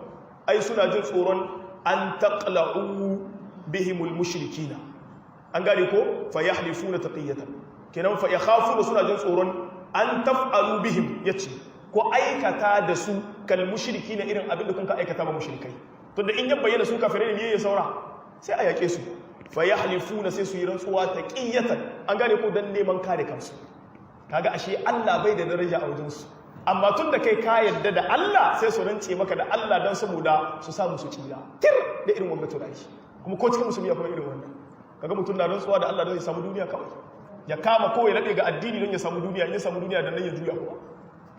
S1: ai suna jin tsoron an taqla'u bihimul mushrikina. An gane ko? Fa yahlifuna taqiyatan, kenan fa yakhafuna, suna jin tsoron an taf'alu bihim, yace ko aikata da su, kal mushrikina, irin abin da kun ka aikata ba mushrikai. Tunda in ya bayyana su kafirai ne, ya saura? Sai a yake su. Fa yahlifuna, sai su yi rantsuwa, taqiyatan, an gane ko, dan neman kare kansu. Kaga ashe Allah bai da daraja a wajen su, amma tun da kai ka yarda da Allah, sai su rance maka da Allah dan saboda su samu su tsira. Tir da irin wannan tunani. Kuma ko cikin musulmi akwai irin wannan. Kaga mutum na rantsuwa da Allah don ya samu duniya kawai, ya kama ko ya rade ga addini don ya samu duniya. In ya samu duniya dan nan ya juya kuma.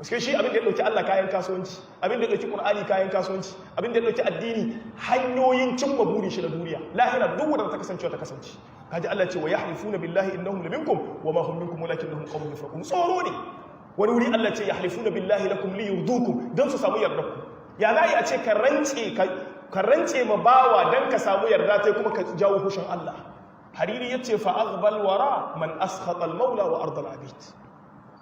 S1: Paske shi abin da ya dauki Allah kayan kasuwanci, abin da ya dauki Qur'ani kayan kasuwanci, abin da ya dauki addini hanyoyin cimma burin shi na duniya, lahira duk wanda ta kasance ta kasance. Kaji Allah ce wa yahlifuna billahi innahum laminkum wa ma hum minkum walakinnahum qawmun yafraqun. Tsoro ne. Wani wuri Allah ce yahlifuna billahi lakum liyurdukum, don su samu yarda ku. Ya za a ce ka rance ma bawa dan ka samu yarda tai, kuma ka jawo hushin Allah? Hariri yace fa aghbal wara man askhata al maula wa ardal abid,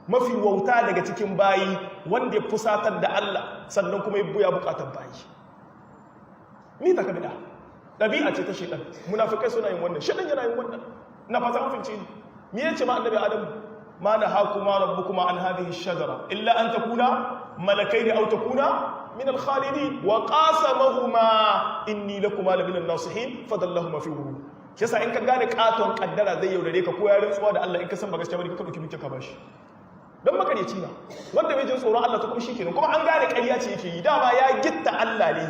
S1: mafi wauta daga cikin bayi wanda ya fusatar da Allah sannan kuma ya buya bukatar bayi. Ni ta kabida ɗabi'a ce ta shedan. Munafikai suna yin wannan, shedan yana yin wannan. Na fata mun fince ni. Me yace ma annabi Adam? Ma nahakuma rabbukuma an hadhihi shajara illa an takuna malakaini aw takuna min al-khalidin wa qasamahuma inni lakuma la min an-nasihin fadallahuma fi ghurur. Shi yasa in ka gane katon kaddara zai yaudare ka ko ya rantsuwa da Allah, in ka san ba gaskiya bane, ka dauki dukiya ka bashi, don makaryaci na wanda bai jin tsoron Allah. To kuma shikenan, kuma an gane ƙarya ce yake yi, dama ya gitta Allah ne.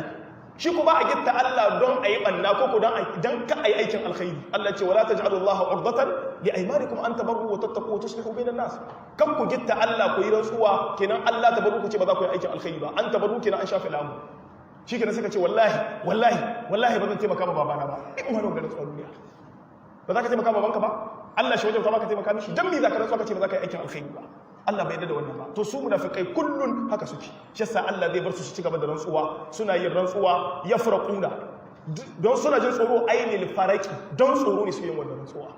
S1: Shi kuma a gitta Allah don a yi ɓanna ko don ka a yi aikin alkhairi. Allah ce: "Wala taj'alu Allah urdatan li aymanikum an tabarru wa tattaqu wa tuslihu bainan nas." Kan ku gitta Allah ku yi rantsuwa kenan, Allah tabarru ku ce ba za ku yi aikin alkhairi ba. An tabarru kenan an shafe lamu. Shi kenan suka ce: "Wallahi, wallahi, wallahi ba zan taimaka ma babana ba." In wani garin tsoron duniya, ba za ka taimaka babanka ba? Allah shi wajen ka taimaka mishi, dan me za ka rantsuwa ka ce ba za ka yi aikin alkhairi ba? Allah bai yarda da wannan ba. To su munafikai kullun haka suke. Shi yasa Allah zai bar su su ci gaba da rantsuwa, suna yin rantsuwa. Yafraquna, don suna jin tsoro, ainil faraki, don tsoro ne su yin wannan rantsuwa.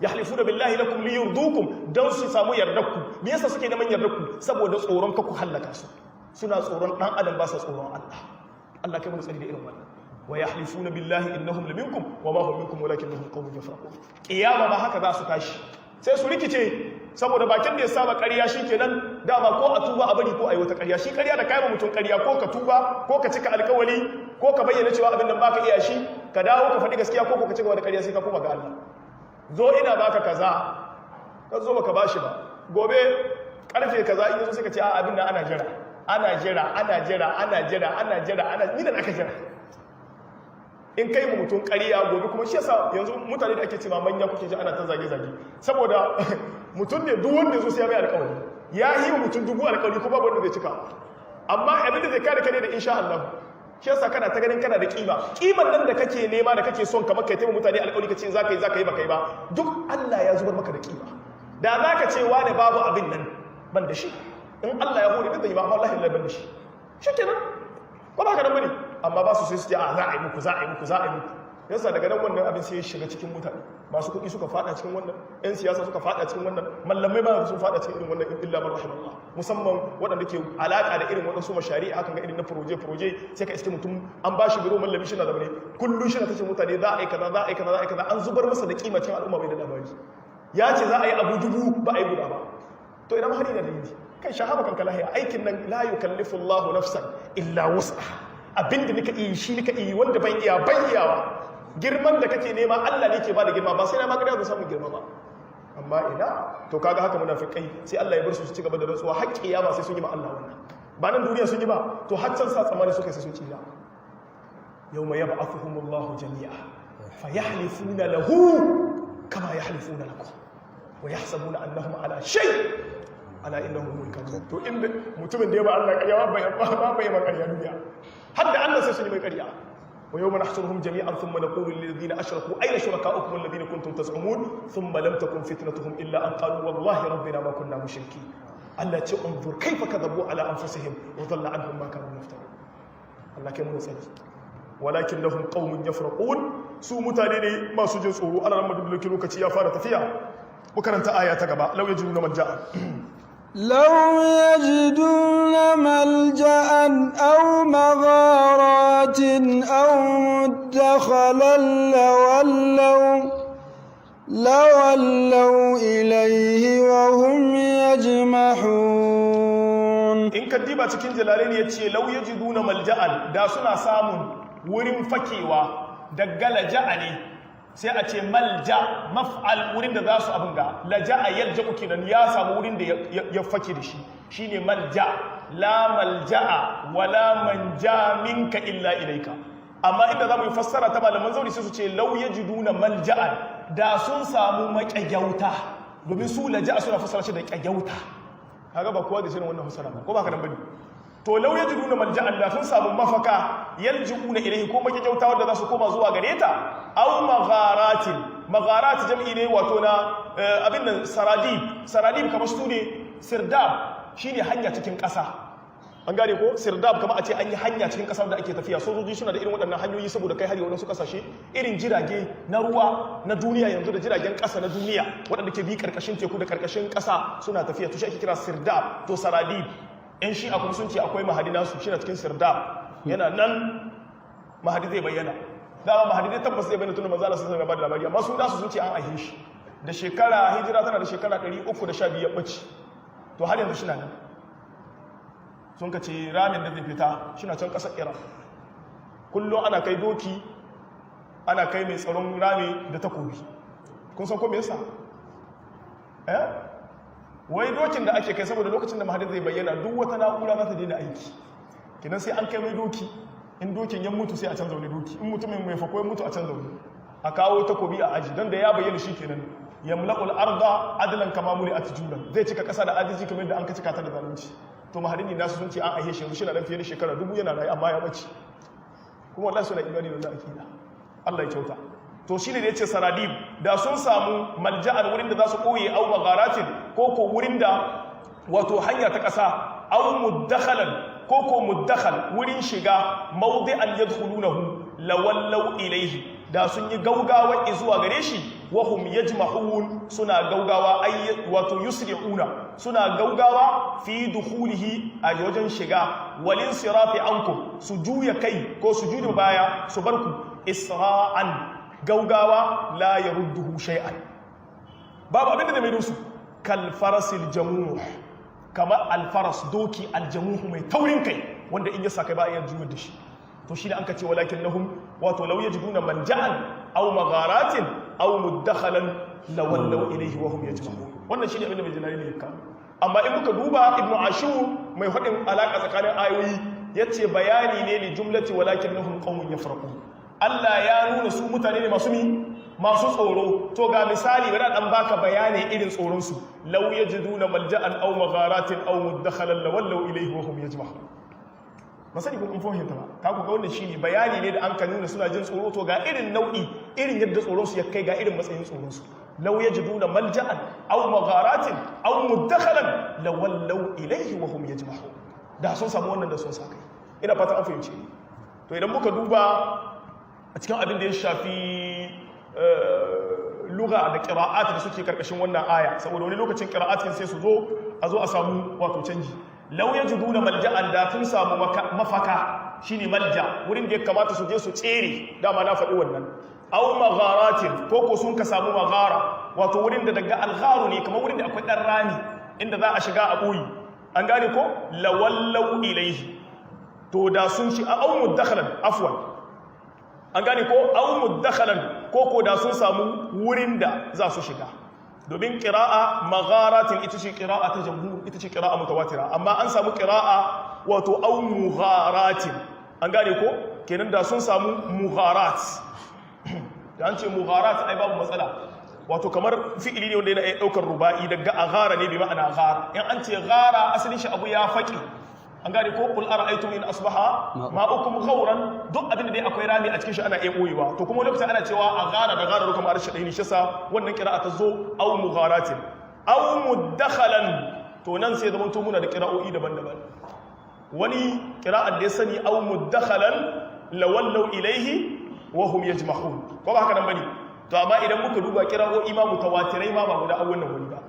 S1: Yahlifuna billahi lakum liyurdukum, don su samu yardarku. Me yasa suke neman yardarku? Saboda tsoron ka ku hallaka su. Suna tsoron dan adam, ba sa tsoron Allah. Allah kai mu tsari da irin wannan. Wa yahlifuna billahi innahum laminkum wa ma hum minkum walakinnahum qaumun yafraqun. Kiyama ba haka za su tashi, sai su rikice, saboda bakin da ya saba ƙarya shikenan dama, ko a tuba a bari ko a yi wata ƙarya. Shi ƙarya, da kai mutum ƙarya, ko ka tuba, ko ka cika alƙawari, ko ka bayyana cewa abin nan baka iya shi, ka dawo ka faɗi gaskiya, ko ka ci gaba da ƙarya sai ka koma ga Allah. Zo ina baka kaza, ka zo baka bashi ba. Gobe karfe kaza in yazo, sai ka ce: "A, abin nan ana jira, ana jira, ana jira, ana jira, ana jira, ana ni da aka jira." In kai mu mutum ƙarya, gobe kuma. Shi yasa yanzu mutane da ake cewa manya kuke ji ana ta zage-zage, saboda mutum ne duk wanda ya zo sai ya mai alƙawari, ya yi wa mutum 1000 alƙawari ko babu wanda zai cika. Amma abin da zai kare ka ne da insha Allah. Shi yasa kana ta ganin kana da kima, kiman nan da kake nema, da kake son kamar kai taimaka mutane alƙawari, kace zaka yi, zaka yi, baka yi ba, duk Allah ya zubar maka da kima. Da zaka ce: "Wane, babu abin nan, ban da shi, in Allah ya hore duk da yi ba, amma wallahi Allah ban da shi," shikenan, ko ba ka nan bane? Amma ba su, sai su ce: "A, za a yi muku, za a yi muku, za a yi muku." Yasa daga nan wannan abin sai ya shiga cikin mutane. Masu kuɗi suka fada cikin wannan, yan siyasa suka fada cikin wannan, mallamai ma sun fada cikin irin wannan, illa man rahimallah, musamman waɗanda ke alaka da irin waɗansu mashari hakan ga irin na projet projet. Sai ka iske mutum an ba shi biro, mallami shi na da bane, kullum shi na tace mutane za a yi kaza, za a yi kaza, za a yi kaza. An zubar masa da kima cikin al'umma, bai da labari. Ya ce za a yi abu 1000, ba a yi guda ba. To idan hari da dalili kai shahaba kanka lahiya, aikin nan la yukallifu Allahu nafsan illa wus'aha. Abinda nika iya shi nika iya, wanda ban iya ban iyawa. Girman da kake nema, Allah ne ke bada girma, ba sai na ma da samun girma ba. Amma ina? To kaga haka munafikai, sai Allah ya bar su su ci gaba da rantsuwa har kiyama, sai sun yi ma Allah wannan. Ba nan duniya sun yi ba, to har can sa tsammani suka sai sun tsira. Yawma yab'athuhumullahu jami'a fayahlifuna lahu kama yahlifuna lakum wa yahsabuna annahum ala shay, ala innahum humul kadhibun. To inda mutumin da ya ba Allah ƙarya ba bai ma ƙarya duniya, har da Allah sai sun yi mai ƙarya. Wa yawma nahshuruhum jami'an thumma naqulu lil ladina ashraku ayna shurakaukum alladhina kuntum taz'umun, thumma lam takun fitnatuhum illa an qalu wallahi rabbina ma kunna mushrikeen. Allah ce: "Unzur kaifa kadhabu ala anfusihim wa dhalla anhum ma kanu yaftarun." Allah kai mu tsari. Walakin lahum qaumun yafraqun, su mutane ne masu jin tsoro. Ana ramma duk lokaci ya fara tafiya. Mu karanta aya ta gaba, law yajiduna malja'a.
S2: لو يجدون ملجأ أو مغارات أو مدخلا لولوا إليه وهم يجمحون.
S1: In ka diba cikin Jalalaini, ya ce law yajiduna malja'an, da suna samun wurin fakewa, daga laja'a ne, sai a ce malja maf'al, wurin da za su abin ga laja'a yalja'u kenan, ya samu wurin da ya fake da shi, shine malja. La malja'a wala manja minka illa ilaika. Amma inda za mu yi fassara ta malaman zauri, sai su ce law yajiduna malja'an, da sun samu maƙyagyauta, domin su laja'a suna fassara shi da ƙyagyauta. Kaga ba kowa da sanin wannan fassara ba, ko ba ka nan bane? To law yajiduna malja'an, da sun samu mafaka, yalji'una ilayhi, ko maƙyagyauta wanda za su koma zuwa gare ta, aw magharatin. Magharat jam'i ne wato na abin nan saradib. Saradib kamar su ne sirdab, shine hanya cikin ƙasa, an gane ko? Sirdab kamar a ce an yi hanya cikin ƙasar da ake tafiya. Sojoji suna da irin waɗannan hanyoyi saboda kai hari waɗansu ƙasashe. Irin jirage na ruwa na duniya yanzu da jiragen ƙasa na duniya waɗanda ke bi ƙarƙashin teku da ƙarƙashin ƙasa suna tafiya, to shi ake kira sirdab. To saradib, yan shi kuma sun ce akwai mahadi nasu, shi na cikin sirdab, yana nan, mahadi zai bayyana. Dama mahadi dai tabbas zai bayyana tunda manzo Allah sallallahu alaihi wasallam ya bada labari. Amma su nasu sun ce an aihe shi da shekara, hijira tana da shekara 312 ya bace, to har yanzu shi na nan. Sun ka ce ramin da zai fita shi na can ƙasar Iran. Kullum ana kai doki, ana kai mai tsaron rami da takobi. Kun san ko me yasa? Eh, wai dokin da ake kai, saboda lokacin da Mahadi zai bayyana, duk wata na'ura za ta daina aiki. Kinan sai an kai mai doki. In dokin ya mutu, sai a canza wani doki. In mutumin mai fako ya mutu, a canza wani. A kawo takobi a aji, don da ya bayyana shi kenan. Yamla'ul arda adlan kama muli'at juran, zai cika kasa da adalci kamar yadda an ka cika ta da zalunci. To Mahadi ne nasu, sun ce an aihe shi yanzu shi na dan fiye da shekara 1000 yana rayu, amma ya bace. Kuma wallahi suna imani da wannan akida. Allah ya kyauta. To shine da yace saradib, da sun samu malja'an, wurin da za su koye, au magharatin, ko wurin da wato hanya ta ƙasa, au muddakhalan, ko muddakhal, wurin shiga, mawdi'an yadkhulunahu, lawallaw ilayhi, da sun yi gaugawa zuwa gare shi. Wa hum yajmahun, suna gaugawa, ay wato yusri'una, suna gaugawa, fi dukhulihi, a wajen shiga, walin sirafi ankum, su juya kai ko su juya baya su barku, isra'an, gaugawa, la yarudduhu shay'an, babu abinda da mai su, kal farasil jamuh, kamar alfaras, doki, aljamuhu, mai taurin kai, wanda in ya sa kai ba a iya juyar da shi. To shi da an ka ce walakin nahum, wato law yajiduna malja'an aw magharatin aw mudakhalan lawallaw ilayhi wa hum yajma'un. Wannan shine abin da mai Jalali ya kawo. Amma in muka duba Ibnu Ashur, mai hadin alaka tsakanin ayoyi, yace bayani ne li jumlati walakinnahum qaumun yafraqun. Allah ya nuna su mutane ne masu mi masu tsoro. To ga misali, bari dan baka bayani irin tsoron su. Law yajiduna malja'an aw magharatin aw mudakhalan lawallaw ilayhi wa hum yajma'un. Ba sani kun fahimta ba. Ka ku ga wannan shine bayani ne da an ka nuna suna jin tsoro. To ga irin nau'i, irin yadda tsoron su ya kai, ga irin matsayin tsoron su. Law yajiduna malja'an aw magharatin aw mudakhalan lawallaw ilayhi wa hum yajma'un. Da sun samu wannan, da sun sa kai. Ina fata an fahimce. To idan muka duba a cikin abin da ya shafi lugha da qira'at da suke karkashin wannan aya, saboda wani lokacin qira'atin sai su zo a zo a samu wato canji. Law yajiduna malja'an, da sun samu mafaka, shine malja, wurin da ya kamata su je su tsere, dama na faɗi wannan. Aw magharatin, ko sun ka samu maghara, wato wurin da daga algharu ne, kamar wurin da akwai dan rami inda za a shiga a boyi. An gane ko? Lawallau ilaihi, to da sun shi, aw mudakhalan, afwan, an gane ko? Aw mudakhalan, ko da sun samu wurin da za su shiga. Domin qira'a magharatin ita ce qira'a ta jamhur, ita ce qira'a mutawatira, amma an samu qira'a wato aw mugharatin. An gane ko? Kenan da sun samu mugharat. Da an ce mugharat, ai babu matsala, wato kamar fi'ili ne wanda yana iya daukar ruba'i, daga aghara ne, bi ma'ana ghara. In an ce ghara, asalin shi abu ya faƙi. An gane ko? Qul ara'aytum in asbaha ma'ukum ghauran. Duk abin da dai akwai rami a cikin shi, ana iya boyewa. To kuma lokacin ana cewa a ghara da ghara kuma arshe ɗaya ne, shi yasa wannan qira'a ta zo aw mugharatin aw mudakhalan. To nan sai zaman to muna da qira'o'i daban-daban. Wani qira'ar da ya sani, aw mudakhalan lawallaw ilaihi wa hum yajmahun. Ko ba haka nan bane? To amma idan muka duba qira'o'i ma mutawatirai ma, ba guda a wannan wuri ba,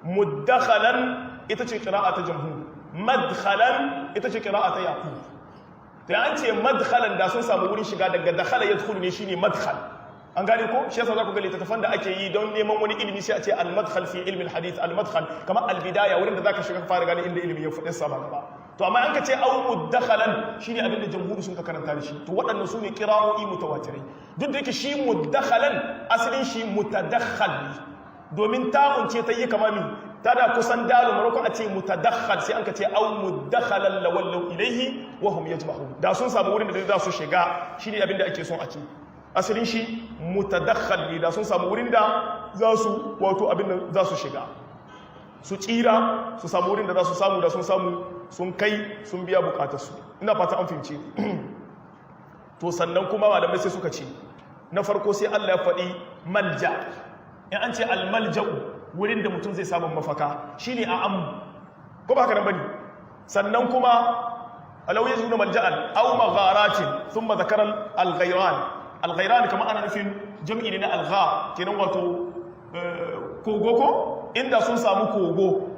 S1: mudakhalan ita ce qira'a ta jamhur, madkhalan ita ce qira'a ta Yaqub. To an ce madkhalan, da sun samu wurin shiga, daga dakhala yadkhulu ne, shine madkhal. An gane ko? Shi yasa za ku ga littattafan da ake yi don neman wani ilimi, sai a ce al madkhal fi ilmi al hadith, al madkhal kamar al bidaya, wurin da zaka shiga fara gane inda ilimi ya fadin sa ba gaba. To amma an ka ce au mudakhalan, shine abin da jamhuri sun ka karanta da shi. To waɗannan su ne qira'o'i mutawatirai, duk da yake shi mudakhalan asalin shi mutadakhal ne, domin ta'un ce ta yi kama mi tada kusan dalu. Maroko a ce mutadakhal, sai an ka ce au mudakhalan lawallaw ilaihi wa hum yajma'un. Da sun samu wurin da za su shiga, shine abin da ake son a ce. Asalin shi mutadakhal ne. Da sun samu wurin da za su, wato abin da za su shiga su tsira, su samu wurin da za su samu, da sun samu sun kai sun biya bukatarsu. Ina fata an fahimce. To sannan kuma malamai sai suka ce, na farko sai Allah ya faɗi malja. In an ce almalja'u, wurin da mutum zai samu mafaka, shine a amu, ko ba haka nan bane? Sannan kuma alaw yajiduna malja'an aw magharatin, thumma dhakara al-ghayran. Al-ghayran kama ana nufin jam'i ne na al-ghar, kenan wato kogo. Ko inda sun samu kogo.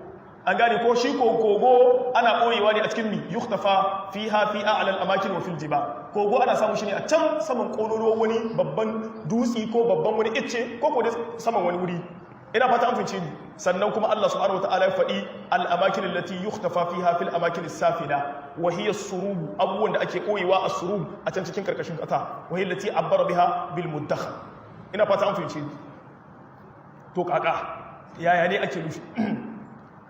S1: An gane ko? Shi ko kogo ana ɓoyewa ne a cikin mi yukhtafa fiha fi a'la al-amakin wa fil jibal. Kogo ana samu shi ne a can saman kololuwa wani babban dutsi ko babban wani icce ko dai saman wani wuri. Ina fata an fahimce ni. Sannan kuma Allah subhanahu wataala ya faɗi al-amakin allati yukhtafa fiha fil amakin as-safila wa hiya as-surub, abubuwan da ake koyewa as-surub a can cikin karkashin kasa, wa hiya allati abbara biha bil muddakhal. Ina fata an fahimce ni. To kaka yaya ne ake nufi?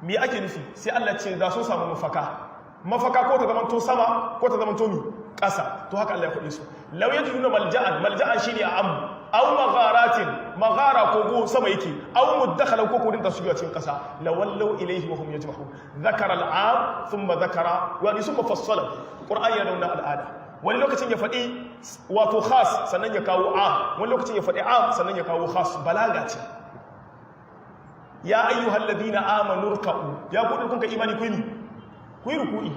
S1: Me ake nufi? Sai Allah ce za su samu mafaka. Mafaka ko ta zamanto sama ko ta zamanto mi ƙasa. To haka Allah ya faɗi su, law yajiduna malja'an. Malja'an shine a am aw magharatin, maghara kogo sama yake, aw mudakhalan ko kodin ta shiga cikin ƙasa, lawallaw ilayhi wa hum yajmahun. Dhakara al'am thumma dhakara wa thumma fassala. Qur'ani ya nuna al'ada, wani lokacin ya faɗi wato khas sannan ya kawo am, wani lokacin ya faɗi am sannan ya kawo khas. Balaga ce. Ya ayyuhal ladina amanu ruk'u, ya ku kun ka imani, ku yi ku yi ruku'i,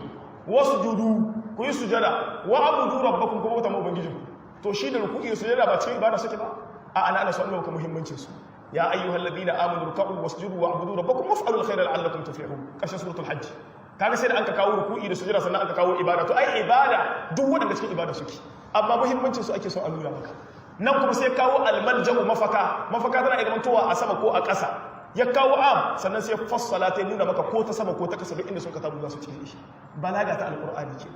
S1: wasjudu, ku yi sujada, wa abudu rabbakum, ku bauta ma ubangijinku. To shi da ruku'i da sujada ba cikin ibada suke ba? A ana so Allah ka muhimmancin su. Ya ayyuhal ladina amanu ruk'u wasjudu wa abudu rabbakum waf'alu alkhayra la'allakum tuflihun, kashin suratul hajj. Kaga sai da anka kawo ruku'i da sujada sannan aka kawo ibada. To ai ibada duk waɗanda cikin ibada suke, amma muhimmancin su ake so a nuna maka. Nan kuma sai kawo almalja'u, mafaka. Mafaka tana iya zamantowa a sama ko a ƙasa. Ya kawo am sannan sai fassala ta, nuna maka ko ta sama ko ta ƙasa, duk inda sun ka tabu za su cire shi. Balaga ta alqur'ani ke,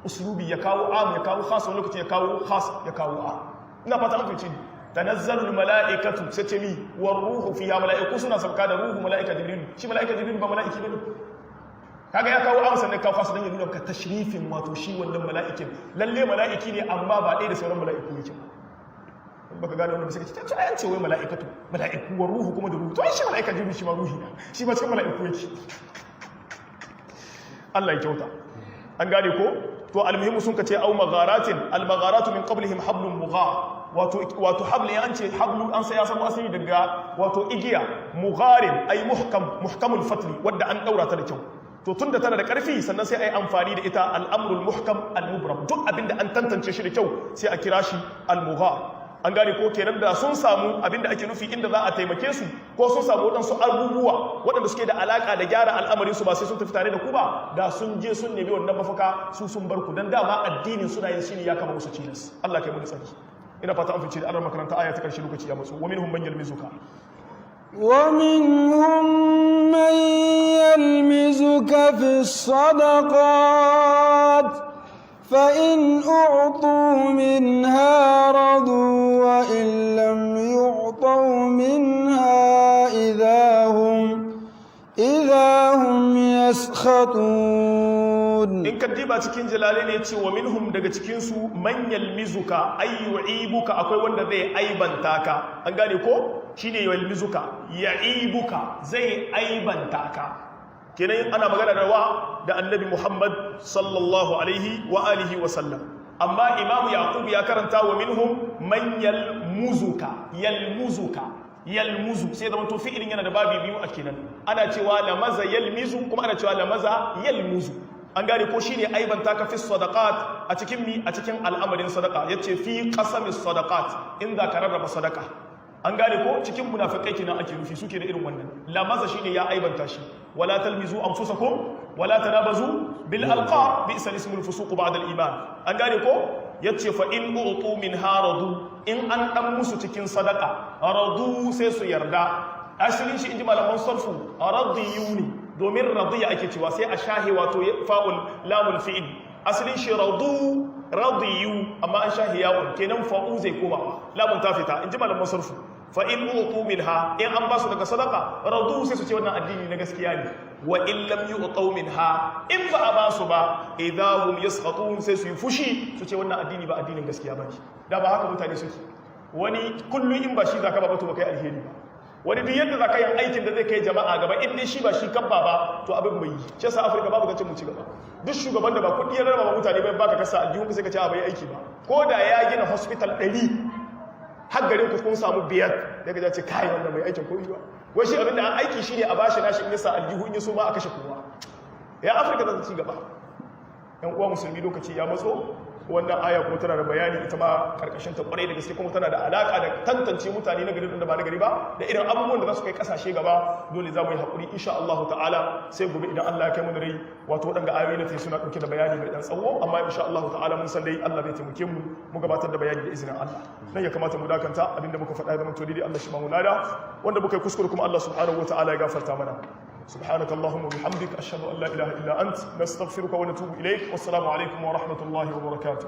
S1: uslubi, ya kawo am ya kawo khas, wani lokaci ya kawo khas ya kawo am. Ina fata an fahimci. Tanazzalul mala'ikatu, sai ce mi? War ruhu fiha, mala'iku suna sauka da ruhu, mala'ika jibril. Shi mala'ika jibril ba mala'iki bane. Kaga ya kawo amsa ne, kawo khas dan ya nuna maka tashrifin wato shi wannan mala'ikin. Lalle mala'iki ne, amma ba ɗaya da sauran mala'iku yake ba. Baka gane wannan sai ka ce ai an ce wai mala'ikatu, mala'iku, wa ruhu kuma da ruhu. To ai shi mala'ika jibril shi ma ruhi ne, shi ma cikin mala'iku yake. Allah ya kyauta. An gane ko? To almuhimu sun ka ce au magharatin. Al magharatu min qablihim hablum mughar, wato habli, an ce hablu an sai ya samu asali daga wato igiya. Mugharin ay muhkam, muhkamul fatli, wadda an daura ta da kyau. To tunda tana da karfi, sannan sai ai amfani da ita. Al'amrul muhkam al-mubram, duk abinda an tantance shi da kyau sai a kira shi al-mughar. An gane ko? Kenan da sun samu abinda ake nufi inda za a taimake su, ko sun samu waɗansu abubuwa waɗanda suke da alaka da gyara al'amarin su, ba sai sun tafi tare da ku ba, da sun je sun nemi wannan mafaka, su sun bar ku, dan dama addinin suna yin shi ne ya kama musu cilas. Allah kai mu tsari. Ina fata an fice da Allah. Makaranta aya ta karshe, lokaci ya matsu. Wa minhum man yalmizuka.
S2: ومنهم من يلمزك في الصدقات، فإن أعطوا منها رضوا، وإن لم يعطوا منها إذا هم يسخطون.
S1: In ka diba cikin jalale ne ce wa minhum, daga cikinsu, man yalmizuka ay yu'ibuka, akwai wanda zai aibanta ka. An gane ko? Shine yalmizuka, ya'ibuka, zai aibanta ka. Kenan ana magana da wa? Da Annabi Muhammad sallallahu alaihi wa alihi wa sallam. Amma Imamu Yaqub ya karanta wa minhum man yalmuzuka, yalmuzuka, yalmuzu, sai zama to fi'ilin yana da babi biyu a kenan. Ana cewa lamaza yalmizu, kuma ana cewa lamaza yalmuzu. An gane ko? Shine aibanta ka, fi sadaqat, a cikin mi? A cikin al'amarin sadaqa. Yace fi qasamis sadaqat, in za ka rarraba sadaka. An gane ko? Cikin munafikai kenan ake nufi, suke da irin wannan. Lamaza shine ya aibanta shi. Wala talmizu anfusakum wala tanabazu bil alqab, bi'sa ismul fusuq ba'da al iman. An gane ko? Yace fa in utu min haradu, in an dan musu cikin sadaka, radu, sai su yarda. Asalin shi, inji malaman sarfu, radiyuni, domin radiya ake cewa, sai a shahe wato fa'ul lamul fi'il. Asalin shi radu, radiyu, amma an shahe yawon, kenan fa'u zai koma, lamun ta fita, inji malaman sarfu. Fa in utu minha, in an basu daga sadaka, radu, sai su ce wannan addini na gaskiya ne. Wa in lam yu'tau minha, in ba a basu ba, idahum yaskhatun, sai su yi fushi su ce wannan addini ba addinin gaskiya bane. Da ba haka mutane suke. Wani kullum in ba shi zaka ba to ba kai alheri ba. Wani duk yadda zaka yin aikin da zai kai jama'a gaba, in dai shi ba shi kabba ba, to abin bai yi. Shi yasa Afirka babu zancen mu ci gaba. Duk shugaban da ba kuɗi ya raba mutane bai baka kasa aljihun, sai ka ce a bai aiki ba. Ko da ya gina hospital 100, har garin ku kun samu biyar, daga ya ce kai wannan bai aikin koyi ba. Wai shi abin da an aiki shine a bashi nashi, in ya sa aljihu, in ya so ma a kashe kowa. Ya Afirka za ta ci gaba? Yan uwa musulmi, lokaci ya matso. Wannan aya kuma tana da bayani ita ma karkashin ta kwarai da gaske, kuma tana da alaka da tantance mutane na gari da ba na gari ba, da irin abubuwan da za su kai kasashe gaba. Dole za mu yi hakuri, insha Allah ta'ala, sai gobe idan Allah ya kai mu da rai. Wato waɗanda ayoyi na suna ɗauke da bayani mai ɗan tsawo, amma insha Allah ta'ala mun san dai Allah zai taimake mu mu gabatar da bayani da izinin Allah. Nan ya kamata mu dakanta. Abinda muka faɗa ya zama to daidai, Allah shi ba mu lada. Wanda muka yi kuskure kuma, Allah subhanahu wa ta'ala ya gafarta mana. سبحانك اللهم وبحمدك، أشهد أن لا إله إلا أنت، نستغفرك ونتوب إليك، والسلام عليكم ورحمة الله وبركاته.